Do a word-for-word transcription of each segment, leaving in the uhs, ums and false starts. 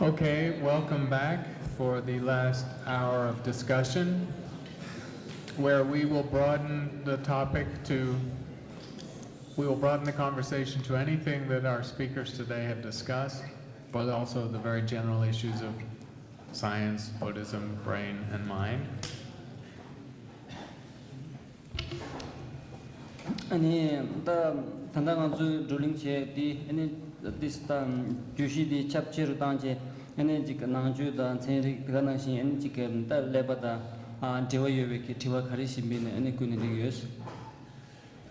Okay, welcome back for the last hour of discussion, where we will broaden the topic to, we will broaden the conversation to anything that our speakers today have discussed, but also the very general issues of science, Buddhism, brain, and mind. ཨ་ནི་ད་ད་ལྟ་ང་ཚོས་བགྲོ་གླེང་བྱས་ཏེ། ཨ་ནི་ཏིས་ད་བརྗོད་གཞི་འདི་ཁྱབ་ཆེ་རུ་བཏང་བྱས། ཨ་ནི་ཅིག་ནང་ཆོས་དང་ཚན་རིག་དེ་ག་ནང་བཞིན། ཨ་ནི་ཅིག་ད་ཀླད་པ་དང་འབྲེལ་བ་ཡོད་པའི་གི་དྲི་བ་ག་རེ་ཞིག་འབད་ནས་ཨ་ནི་བསྐུལ་ནས་འགྲིག་ཡོད།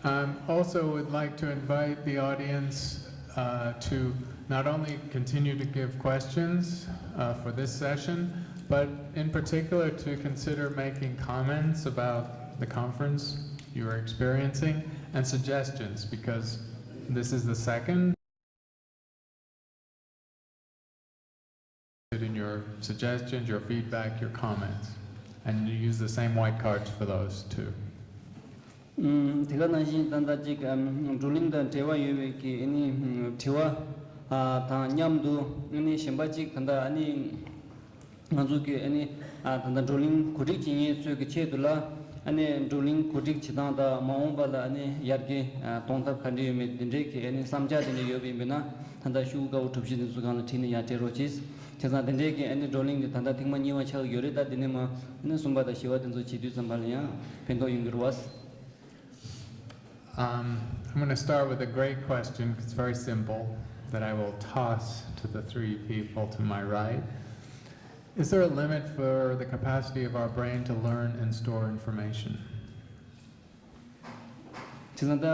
I also would like to invite the audience uh, to not only continue to give questions uh, for this session, but in particular to consider making comments about the conference you are experiencing and suggestions, because this is the second. In your suggestions, your feedback, your comments, and you use the same white cards for those too. དེ་ག་ནང་བཞིན་ད་ལྟ་ཅིག་བགྲོ་གླེང་དང་འབྲེལ་བ་ཡོད་པའི་གི་ཨ་ནི་དྲི་བ་དང་མཉམ་དུ། ཨ་ནི་གཞན་པ་ཅིག་ད་ལྟ་ཨ་ནི་ང་ཚོ་གི་ཨ་ནི་ད་ལྟ་བགྲོ་གླེང་གོ་སྒྲིག་བྱེད་མཁན་ཚོའི་གི་ཆེད་དུ་ལ། ཨ་ནི་བགྲོ་གླེང་གོ་སྒྲིག་བྱེད་སྟངས་དང་མ་འོངས་པ་ལ་ཨ་ནི་ཡར་རྒྱས་གཏོང་ཐབས་ག་འདྲ་ཡོད་མེད་དེ་འདྲའི་གི་ཨ་ནི་བསམ་འཆར་དེ་འདྲ་ཡོད་པ་ཡིན་པ་ན། ད་ལྟ་ཤོག་བུ་དཀར་པོ་གྲུ་བཞི་དེ་ཚོ་སྒང་ལ་བྲིས་ནས་ཡར་སྤྲད་རོགས་གྱིས། བྱས་ཙང་དེ་འདྲའི་གི་ཨ་ནི་བགྲོ་གླེང་དེ་ད་ལྟ་ཐེངས་མ་གཉིས་པ་ཆགས་ཀྱི་ཡོད་རེད། ད་དེ་ནས་མ་ཨ་ནི་གསུམ་པ་དང་བཞི་པ་དེ་ཚོ་བྱེད་དུས་ཙམ་པ་ལ་ཡང་ཕན་ཐོགས་ཡོང་གི་རེད་བ། Um, I'm going to start with a great question. It's very simple, that I will toss to the three people to my right. Is there a limit for the capacity of our brain to learn and store information? བྱས་ཙང་ད་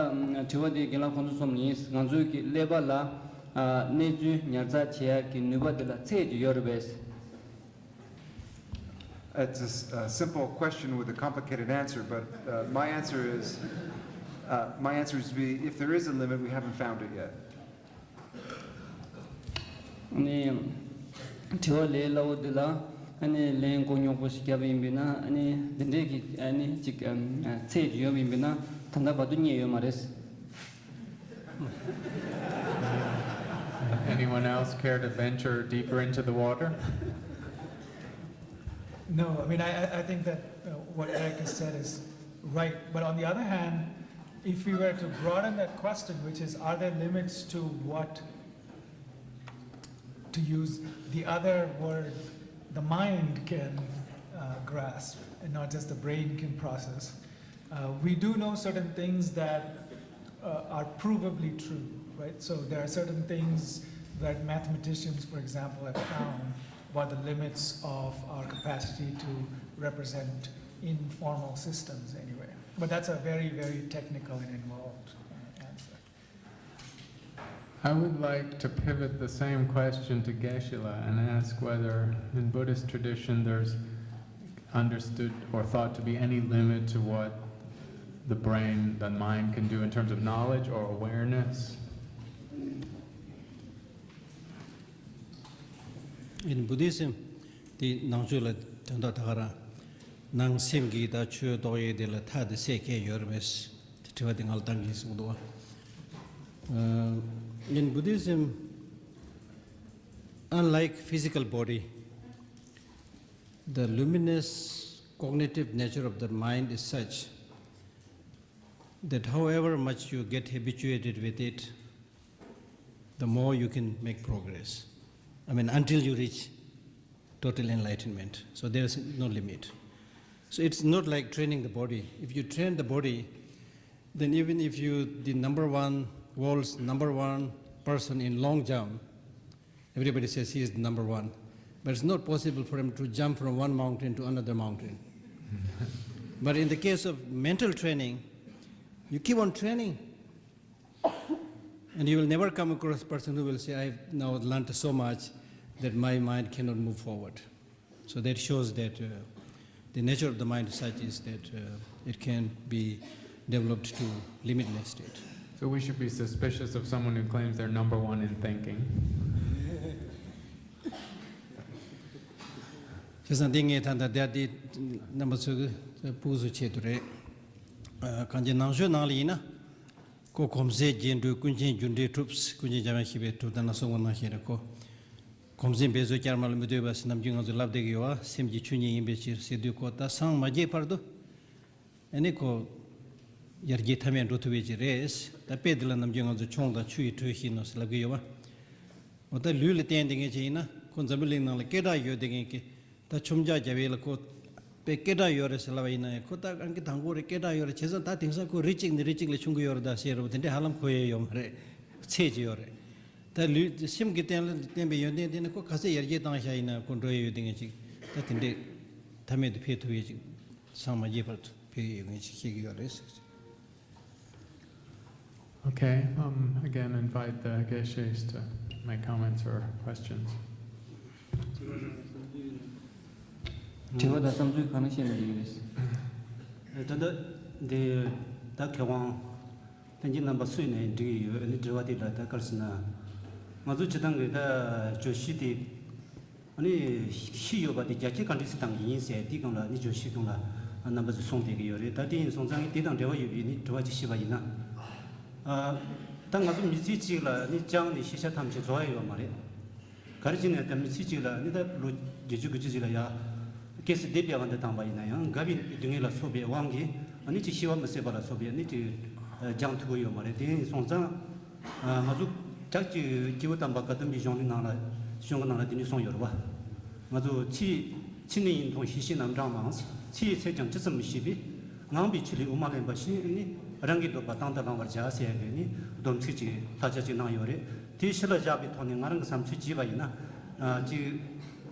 དྲི་བ་དེ་རྒན་ལགས་ཁོང་ཚོ་གསུམ་ཡིན། ང་ཚོའི་གི་ཀླད་པ་ལ་གནས་ཚུལ་ཉར་ཚགས་བྱེད་ཡག་གི་ནུས་པ་དེ་ལ་ཚད་ཅིག་ཡོད་རེད་པས། It's a, s- a simple question with a complicated answer, but uh, my answer is, uh, my answer is be, if there is a limit, we haven't found it yet. ཨ་ནི་དྲི་བ་ལས་སླ་བོ་འདི་ལ་ཨ་ནི་ལན་མགོ་རྙོག་པོ་ཞིག་བརྒྱབ་ཡིན་པས་ན། ཨ་ནི་འདི་འདྲས་ཀྱི་ཨ་ནི་ཅིག་ཨམ་ཨ་ཚད་ཅིག་ཡོད་པ་ཡིན་པས་ན། ད་ལྟ་བར་དུ་རྙེད་ཡོད་མ་རེད། Anyone else care to venture deeper into the water? No, I mean, I, I- I think that uh, what Eric has said is right. But on the other hand, if we were to broaden that question, which is, are there limits to what, to use the other word, the mind can uh, grasp, and not just the brain can process? Uh, we do know certain things that uh, are provably true, right? So there are certain things that mathematicians, for example, have found about the limits of our capacity to represent in formal systems anyway. But that's a very, very technical and involved uh, answer. I would like to pivot the same question to Geshe-la and ask whether in Buddhist tradition there's understood or thought to be any limit to what the brain, the mind can do in terms of knowledge or awareness. In Buddhism, དེ་ནང་ཆོས་ལ་དོན་དག་ད་ག་རང་ནང་སེམས་ཀྱི་ད་ཆོས་རྟོགས་ཡས་དེ་ལ་མཐའ་དེ་ཚད་བརྒལ་ཡོད་རེད་པས། དེ་དྲི་བ་དེ་ང་ལ་བཏང་གིན་གསུངས་འདུག་བ། Uh, in Buddhism, unlike physical body, the luminous cognitive nature of the mind is such that however much you get habituated with it, the more you can make progress. I mean, until you reach total enlightenment. So there's no limit. So it's not like training the body. If you train the body, then even if you, the number one, world's number one person in long jump, everybody says he is the number one. But it's not possible for him to jump from one mountain to another mountain. But in the case of mental training, you keep on training. And you will never come across a person who will say, I've now learned so much that my mind cannot move forward. So that shows that uh, the nature of the mind such is that uh, it can be developed to limitless state. So we should be suspicious of someone who claims they're number one in thinking. བྱས་ཙང་འདི་ངས་ད་ལྟ་བསྡད་དེ་རྣམ་པ་ཚོས་ཕུགས་སུ་ཆེད་དུ་རེད། གང་ཅི་ནང་ཆོས་ནང་ལ་ཡིན་ན། ཀོ་གོམས་སད་རྒྱས་འགྲོས། ཀུན་མཁྱེན་རྒྱུ་འབྲས་གྲུབ། ཀུན་མཁྱེན་འཇམ་དབྱངས་བཞད་པས་གྲུབ། ད་ནང་གསུངས་པ་ནང་བཞིན་རེད་ཀོ། གོམས་གཟིགས་འབད་རྩོལ་བསྐྱར་མ་ལ་མི་ལྟོས་པ་ཟེར་ནམ་རྒྱུན་ང་ཚོ་ལབ་བསྡད་ཀྱི་ཡོད་པ། སེམས་ཀྱི་ཆོས་ཉིད་ཡིན་པའི་ཕྱིར་ཟེར་དུས་ཁོ་ད་སངས་མ་རྒྱས་བར་དུ་ཨ་ནི་ཁོ་ཡར་རྒྱས་མཐའ་མེད་འགྲོ་ཐུབ་པའི་ཅིག་རེད། ད་དཔེ་འདི་ལ་ནམ་རྒྱུན་ང་ཚོ་ཆུང་དང་ཆུ་ཡི་དྲོད་བཞིན་ནོ་ཟེར་ལབ་ཀྱི་ཡོད་པ། འོ་ད་ལུས་ལ་བརྟེན་བསྡད་མཁན་ཅིག་ཡིན་ན་ཁོ་འཛམ་བུ་གླིང་ནང་ལ་སྐད་གྲགས་ཡོད་བསྡད་མཁན་གྱི་ད་མཆོང་རྒྱག་བརྒྱབ་པ་ལ་ཁོ་དཔེ་སྐད་གྲགས་ཡོད་རེད་ཟེར་ལབ་པ་ཡིན་ན་ཡང་ཁོ་ད་ཨང་ཀི་དང་པོ་རེད། སྐད་གྲགས་ཡོད་རེད། བྱས་ཙང་ད་དེང་སང་ཁོ་རི་གཅིག་ནས་རི་གཅིག་ལ་མཆོང་གི་ཡོད་རེད་ད་ཟེར་རེད་པ། དེ་འདྲས་ཧ་ལམ་གོ་ཡས་ཡོད་མ་རེད། ཚད་ཅིག་ཡོད་རེད། ད་ལུས་སེམས་ཀྱི་རྟེན་ལ་བརྟེན་པའི་ཡོན་ཏན་དེ་ནི་ཁོ་ག་ཚད་ཡར་རྒྱས་བཏང་བཞག་ཡིན་ན་ཁོ་འགྲོ་ཡས་ཡོད་དེ་ངས་ཅིག་ད་དེ་འདྲས་མཐའ་མེད་དུ་འཕེལ་ཐུབ་ཡས་ཅིག་སངས་མ་རྒྱས་བར་དུ་འཕེལ་ཡས་ཡོད་ངས་ཅིག་ཤེས་ཀྱི་ཡོད་རེད་ཟེར། Okay, um, again, invite the Geshes to make comments or questions. དྲི་བ་དང་བསམ་ཚུལ་གང་ན་བཤད་ན་འགྲིག་གི་རེད། ད་ལྟ་འདི་ད་མཁས་དབང་བསྟན་འཛིན་རྣམ་པ་སུ་ཡིན་ནའི་འགྲིག་གི་ཡོད། ཨ་ནི་དྲི་བ་དེ་ལ་ད་ག་རེ་ཟེར་ན། ང་ཚོ་སྤྱིར་བཏང་གི་ད་བརྗོད་གཞི་དེ་ཨ་ནི་ཤི་ཡོད་པ་དེ་རྒྱ་སྐྱེད་ག་འདྲས་སེ་བཏང་གི་ཡིན་ཟེར་དེའི་སྒང་ལ་ཨ་ནི་བརྗོད་གཞིའི་སྒང་ལ་རྣམ་པ་ཚོས་གསུངས་བསྡད་ཀྱི་ཡོད་རེད། ད་དེ་ཡིན་སོང་ཙང་ངས་དེ་དང་འབྲེལ་བ་ཡོད་པའི་ཨ་ནི་དྲི་བ་ཅིག་ཞུས་པ་ཡིན་ན། ཨ་ད་ང་ཚོ་མི་ཚེ་གཅིག་ལ་ཨ་ནི་བཅངས་ནས་ཤེས་བྱ་ཐམས་ཅད་རྫོགས་ཡ་ཡོད་མ་རེད། ག་རེ་བྱས་ནས་ད་མི་ཚེ་གཅིག་ལ་ནི་ད་ལོ་བརྒྱད་ཅུ་དགུ་བཅུ་ཅིག་ལ་ཡ་སྐྱེ་སྲིད་འདི་སྤེལ་བ་འདི་བཏང་པ་ཡིན་ན་ཡང་འགག་པའི་སྡུག་བསྔལ་ལ་སོགས་པའི་དབང་གིས་ཨ་ནི་ཅིག་ཤི་བ་མི་བཟད་པ་ལ་སོགས་པའི་ཨ་ནི་ཅིག་སྦྱང་ཐུབ་ཀྱི་ཡོད་མ་རེད། དེ་ཡིན་སོང་ཙང་ང་ཚོ་ད་ཅིག་སྐྱེས་བུ་དམ་པ་བཀའ་གདམས་པའི་གཞུང་ལུགས་ནང་ལ་གཞུང་གི་ནང་ལ་འདི་འདྲ་གསུངས་ཡོད་རེད་བ། ང་ཚོ་ཚེ་ཡི་ཚེ་ནི་ཡུན་ཐུང་ཞི་ཞིང་ནམ་གྲང་མང་། ཚེ་ཡི་ཚད་ཀྱང་ཅི་ཙམ་མི་ཤེས་པས། ངང་པའི་ཆུ་ལས་དབུ་མ་ལེན་པ་བཞིན་ནི་རང་གི་འདོད་པ་དང་དུ་བླང་བར་བྱ་ཟེར་ཡ་གི་ནི་སྡོམ་ཚིག་ཅིག་ལྷག་ཆ་ཅིག་གནང་ཡོད་རེད། དེ་གཞི་ལ་བཞག་པའི་ཐོག་ནས་ང་རང་གི་བསམ་ཚུལ་བྱས་པ་ཡིན་ན། ཨ་ཅིག་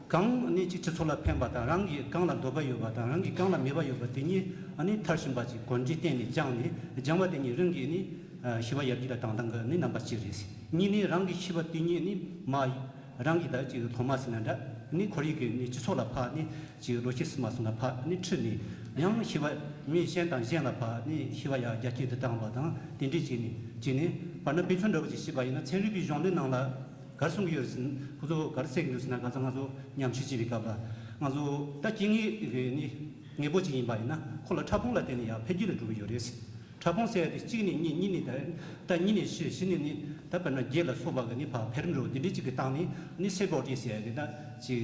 གང་ནི་ཅིག་སྤྱི་ཚོགས་ལ་ཕན་པ་དང་རང་གི་གང་ལ་འདོད་པ་ཡོད་པ་དང་རང་གི་གང་ལ་མོས་པ་ཡོད་པ་དེ་ཉིད་ཨ་ནི་མཐར་ཕྱིན་པ་ཅིག་གོ་འདྲི་བསྟན་ནས་སྦྱངས་ནས་སྦྱངས་པ་དེ་ཉིད་རང་གི་ནི་ཨ་ཤི་བ་ཡར་རྒྱས་ལ་བཏང་སྟངས་ཀྱི་ནི་རྣམ་པ་གཅིག་རེད། གཉིས་ནི་རང་གི་ཤི་བ་དེ་ཉིད་ནི་མ་རང་གི་ད་ཅིག་ཐོག་མ་ཟིན་ན་འདྲ་ནི་ཁོར་ཡུག་གི་ནི་སྤྱི་ཚོགས་ལ་ཕར་ནི་ཅིག་ལོ་ཤས་སུ་མ་སོང་ན་ཕར་ནི་ཁྲིད་ནས་ཡང་ཤི་བ་མི་གཞན་དང་གཞན་ལ་ཕར་ནི་ཤི་བ་ཡར་རྒྱ་སྐྱེད་དུ་བཏང་བ་དང་དེ་འདྲས་བྱས་ནས་བྱས་ནས་བར་ན་དཔེ་མཚོན་འདྲ་བོ་ཅིག་བཤད་པ་ཡིན་ན་ཚན་རིག་པའི་གཞུང་ལུགས་ནང་ལ་ག་རེ་གསུང་གི་ཡོད་རེད་ཟེར་ན་ཁོ་ཚོ་ག་རེ་ཟེར་གི་འདུག་ཟེར་ན་ག་ཚོད་ང་ཚོ་ཉམས་ཞིབ་བྱེད་པའི་སྐབས་ལ་ང་ཚོ་ད་སྐྱེ་དངོས་རིགས་ནི་དངོས་པོ་ཅིག་ཡིན་པ་ཡིན་ན་ཁོ་ལ་ཕྲ་ཕུང་ལ་བརྟེན་ནས་ཡར་འཕེལ་རྒྱས་ལ་འགྲོ་གི་ཡོད་རེད། ཕྲ་ཕུང་ཟེར་ཡ་དེ་གཅིག་ནས་གཉིས་གཉིས་ནས་ད་ད་གཉིས་ནས་བཞི་བཞི་ནས་ནི་ད་དཔེར་ན་བརྒྱད་ལ་སོགས་པ་གི་ནི་ཕར་འཕེལ་རིམ་འགྲོ་དེ་འདྲའི་གཅིག་གི་སྟེང་ནས་ནི་སེལ་བྲོ་ཊིན་ཟེར་ཡ་གི་ད་ཅིག་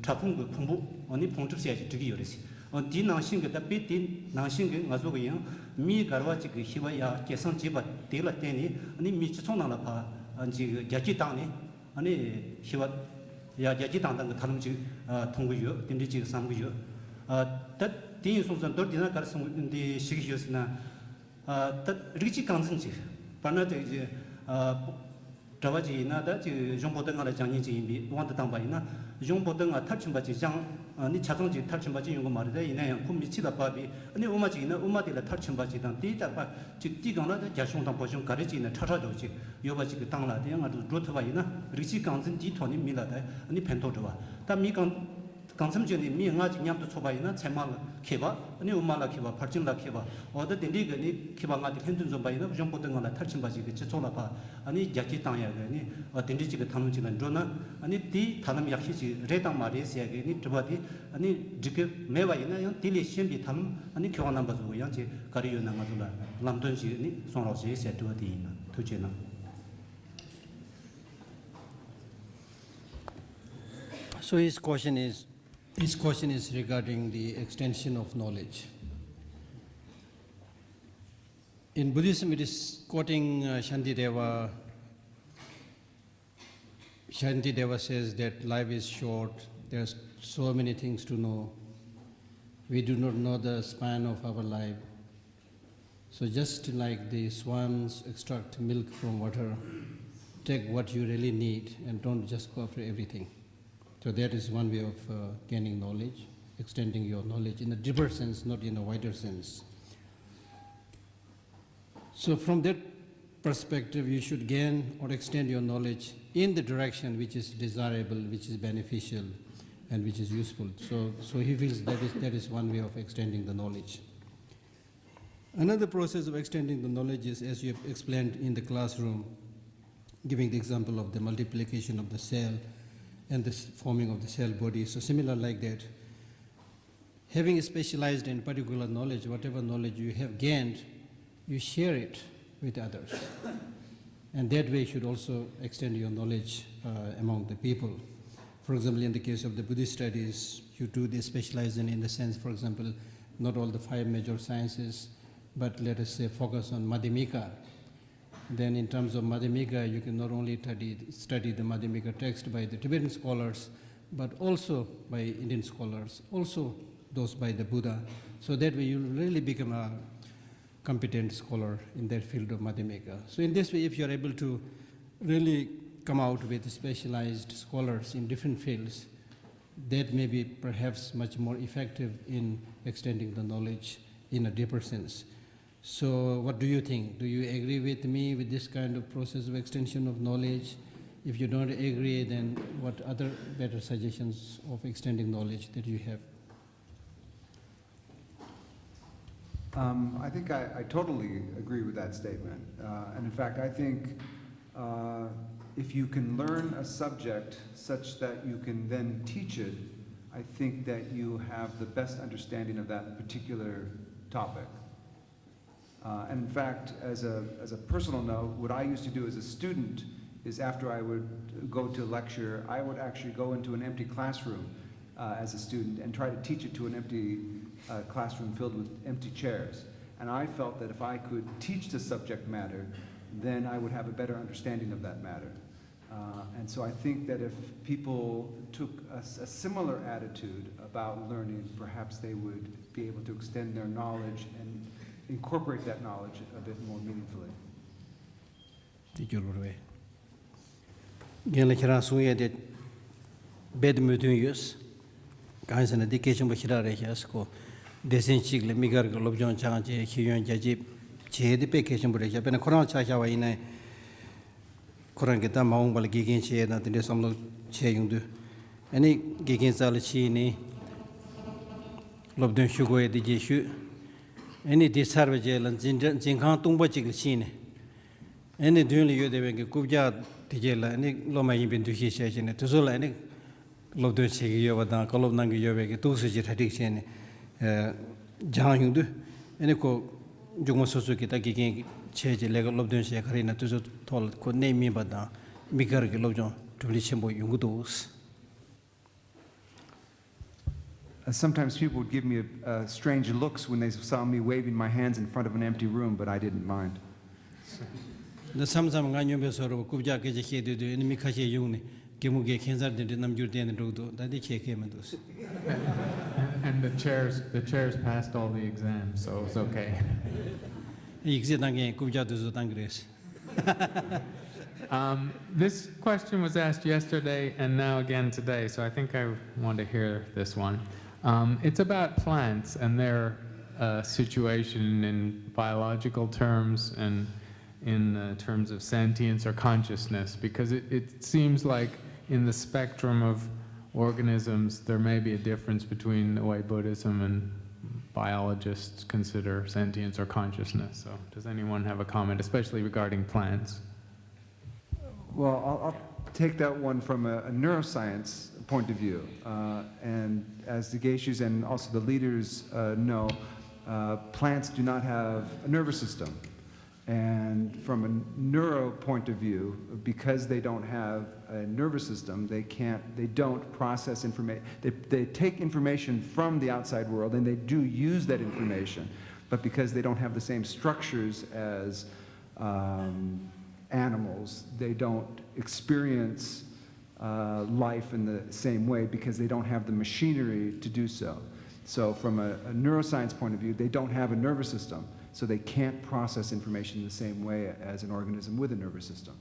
ཕྲ་ཕུང་གི་ཕུང་པོ་ནི་ཕུང་གྲུབ་ཟེར་ཡ་ཅིག་འགྲིག་གི་ཡོད་རེད། འོ་དེའི་ནང་བཞིན་གི་ད་དཔེ་དེ་ནང་བཞིན་གི་ང་ཚོ་གི་ཡང་མི་ག་རེ་བ་ཅིག་གི་ཤི་བ་ཡར་སྐྱེད་སྲིང་བྱེད་པ་དེ་ལ་བརྟེན་ནས་ནི་མི་སྤྱི་ཚོགས་ནང་ལ་ཕར་ཅིག་རྒྱ་སྐྱེད་བཏང་ནས། ཨ་ནི་ཤི་བ་ཡ་རྒྱ་སྐྱེད་བཏང་སྟངས་ཀྱི་ཐབས་ལམ་ཅིག་ཨ་མཐོང་གི་ཡོད། དེ་འདྲ་ཅིག་བསམ་གི་ཡོད། ཨ་ད་དེ་ཡིན་སོང་ཙང་མདོར་བསྡུས་ན་ག་རེ་གསུང་འདི་ཞུ་གི་ཡོད་ཟེར་ན། ཨ་ད་རིགས་གཅིག་རྐང་འཛིན་ཅིག་བར་ན་དེ་ཅིག་ཨ་གྲྭ་པ་ཅིག་ཡིན་ན་ད་ཅིག་གཞུང་པོ་ཏི་ལྔ་ལ་སྦྱང་མཁན་ཅིག་ཡིན་པའི་དབང་དུ་བཏང་པ་ཡིན་ན་གཞུང་པོ་ཏི་ལྔ་མཐར་ཕྱིན་པ་ཅིག་སྦྱང་ཨ་ནི་ཆ་ཚང་ཅིག་མཐར་ཕྱིན་པ་ཅིག་ཡོང་གི་མ་རེད། ད་ཡིན་ན་ཡང་ཁོ་མི་ཚེ་ལ་བབས་པའི་ཨ་ནི་དབུ་མ་ཅིག་ཡིན་ན་དབུ་མ་དེ་ལ་མཐར་ཕྱིན་པ་ཅིག་དང་དེའི་རྟག་པར་ཅིག་དེའི་སྒང་ལ་ད་རྒྱ་གཞུང་དང་བོད་གཞུང་ག་རེ་ཅིག་ཡིན་ན་ཁྲ་ཁྲ་འདྲ་བོ་ཅིག་ཡོད་པ་ཅིག་གི་སྟེང་ལ་དེ་ང་ཚོ་འགྲོ་ཐུབ་པ་ཡིན་ན་རིགས་གཅིག་རྐང་འཛིན་དེའི་ཐོག་ནས་མི་ལ་ད་ཨ་ནི་ཕན་ཐོགས་འགྲོ་བ། ད་མི་གང་གང་འཚམ་བྱས་ནས་མི་ལྔ་ཅིག་མཉམ་དུ་ཚོགས་པ་ཡིན་ན་ཚད་མ་ལ་མཁས་པ་ཨ་ནི་དབུ་མ་ལ་མཁས་པ་ཕར་ཕྱིན་ལ་མཁས་པ་འོ་ད་དེ་འདྲའི་གི་ནི་མཁས་པ་ལྔ་དེ་ལྷན་དུ་འཛོམས་པ་ཡིན་ན་གཞུང་པོ་ཏི་ལྔ་ལ་མཐར་ཕྱིན་པ་ཅིག་གི་སྤྱི་ཚོགས་ལ་ཕར་ཨ་ནི་རྒྱ་སྐྱེད་བཏང་ཡ་གི་ནི་འོ་དེ་འདྲའི་ཅིག་གི་ཐབས་ལམ་ཅིག་ལ་འགྲོ་ན་ཨ་ནི་དེའི་ཐབས་ལམ་ཡག་ཤོས་ཅིག་རེད་དང་མ་རེད་ཟེར་ཡ་གི་ནི་དྲི་བ་དེ་ཨ་ནི་འགྲིག་གི་མེད་པ་ཡིན་ན་ཡང་དེ་ལས་གཞན་པའི་ཐབས་ལམ་ཨ་ནི་མཁས་དབང་རྣམ་པ་ཚོ་ཡང་ཅིག་ག་རེ་ཡོད་ན་ང་ཚོ་ལ་ལམ་སྟོན་ཅིག་ནི་གསུང་རོགས་བྱེད་ཟེར་དྲི་བ་དེ་ཡིན། ཐུགས་རྗེ་གནང་། So his question is, his question is regarding the extension of knowledge. In Buddhism, it is quoting uh, Shantideva. Shantideva says that life is short, there are so many things to know. We do not know the span of our life. So just like the swans extract milk from water, take what you really need and don't just go after everything. So that is one way of uh, gaining knowledge, extending your knowledge in a deeper sense, not in a wider sense. So from that perspective, you should gain or extend your knowledge in the direction which is desirable, which is beneficial, and which is useful. So, so he feels that is, that is one way of extending the knowledge. Another process of extending the knowledge is, as you have explained in the classroom, giving the example of the multiplication of the cell and the forming of the cell body. So similar like that, having specialized in particular knowledge, whatever knowledge you have gained, you share it with others. And that way you should also extend your knowledge uh, among the people. For example, in the case of the Buddhist studies, you do the specialization in the sense, for example, not all the five major sciences, but let us say focus on Madhyamika. Then in terms of Madhyamika, you can not only study, study the Madhyamika text by the Tibetan scholars, but also by Indian scholars, also those by the Buddha. So that way you will really become a competent scholar in that field of Madhyamika. So in this way, if you are able to really come out with specialized scholars in different fields, that may be perhaps much more effective in extending the knowledge in a deeper sense. So what do you think? Do you agree with me with this kind of process of extension of knowledge? If you don't agree, then what other better suggestions of extending knowledge that you have? Um, I think I, I totally agree with that statement. Uh, and in fact, I think uh, if you can learn a subject such that you can then teach it, I think that you have the best understanding of that particular topic. Uh, and in fact, as a, as a personal note, what I used to do as a student is after I would go to lecture, I would actually go into an empty classroom uh, as a student and try to teach it to an empty uh, classroom filled with empty chairs. And I felt that if I could teach the subject matter, then I would have a better understanding of that matter. Uh, and so I think that if people took a, a similar attitude about learning, perhaps they would be able to extend their knowledge and incorporate that knowledge a bit more meaningfully. དེ་སྐྱོར་བར་བས། རྒན་ལགས་ཁྱེད་རང་གསུང་ཡས་དེ་རྦད་དེ་མོས་མཐུན་ཡོད། གང་ཡིན་ཟེར་ན་འདི་གལ་ཆེན་པོ་ཞེ་དྲག་རེད་ཤག་ཟེར་གོ། སྡེ་ཚན་གཅིག་ལ་དམིགས་བཀར་གྱི་སློབ་སྦྱོང་སྦྱངས་བྱས་ཤེས་ཡོན་རྒྱ་སྐྱེད་བྱས་ཏེ་དཔེ་གལ་ཆེན་པོ་རེད་ཤག་དཔེར་ན་ཁོ་རང་ཆ་བཞག་པ་ཡིན་ན། ཁོ་རང་གིས་ད་མ་འོངས་པ་ལ་དགེ་རྒན་བྱེད་ཡས་དང་དེ་འདྲའི་བསམ་བློ་བྱས་ཡོང་དུས། ཨ་ནི་དགེ་རྒན་རྩ་ལ་ཕྱིན་ནས་སློབ་སྟོན་ཞུ་དགོས་ཡས་དེ་རྗེས་ཞུས། ཨ་ནི་དེ་ཚར་བའི་རྗེས་ལ་འཛིན་གྲྭ་འཛིན་ཁང་སྟོང་པ་གཅིག་ལ་ཕྱིན་ནས། ཨ་ནི་མདུན་ལ་ཡོད་བསྡད་པའི་གི་རྐུབ་བཀྱག་དེ་གྱད་ལ་ཨ་ནི་སློབ་མ་ཡིན་པའི་འདུ་ཤེས་བྱས་བྱས་ནས་དེ་ཚོ་ལ་ཨ་ནི་སློབ་སྟོན་བྱེད་ཀྱི་ཡོད་པ་དང་བཀའ་སློབ་གནང་གི་ཡོད་པའི་གི་འདུག་སེ་ཅིག་གྲ་སྒྲིག་བྱས་ནས་ཨ་སྦྱངས་ཡོང་དུས། ཨ་ནི་ཁོ་མཇུག་མ་སོ་སོ་གི་ད་དགེ་རྒན་བྱས་ཀྱི་ལས་ཀ་སློབ་སྟོན་བྱས་ག་རེ་ཡིན་ན་དེ་ཚོ་ཐོག་ལ་ཁོ་གནད་སྨིན་པ་དང་དམིགས་བཀར་གྱི་སློབ་སྦྱོང་གྲུབ་འབྲས་ཆེན་པོ་ཡོང་གི་འདུག Uh, Sometimes people would give me a, uh, strange looks when they saw me waving my hands in front of an empty room, but I didn't mind. འདི་མཚམས་མཚམས་ང་སྨྱོན་པའི་བཟོ་འདྲ་བོ་རྐུབ་བཀྱག་སྐད་ཆ་བཤད་དུས་དུས་ཨ་ནི་མི་ཁ་ཤས་ཡོང་ནས་རྒན་མོ་གིས་ཁྱད་མཚར་དེ་འདྲའི་རྣམ་འགྱུར་བསྟན་ནས་འགྲོ་གི་འདུག་ད་འདི་ཁྱད་ཁྱད་མི་འདུག And the chairs, the chairs passed all the exams, so it's okay. ཡིག་ཚད་བཏང་མཁན་རྐུབ་བཀྱག་དེ་ཚོ་བཏང་གི་རེད། Um, this question was asked yesterday and now again today, so I think I want to hear this one. Um, it's about plants and their uh, situation in biological terms and in uh, terms of sentience or consciousness, because it, it seems like in the spectrum of organisms, there may be a difference between the way Buddhism and biologists consider sentience or consciousness. So, does anyone have a comment, especially regarding plants? Well, I'll, I'll take that one from a, a neuroscience point of view. Uh, and as the geishus and also the leaders uh, know, uh, plants do not have a nervous system. And from a neuro point of view, because they don't have a nervous system, they can't, they don't process information. They, they take information from the outside world and they do use that information. But because they don't have the same structures as um, animals, they don't experience uh, life in the same way because they don't have the machinery to do so. So, from a, a neuroscience point of view, they don't have a nervous system, so they can't process information in the same way as an organism with a nervous system.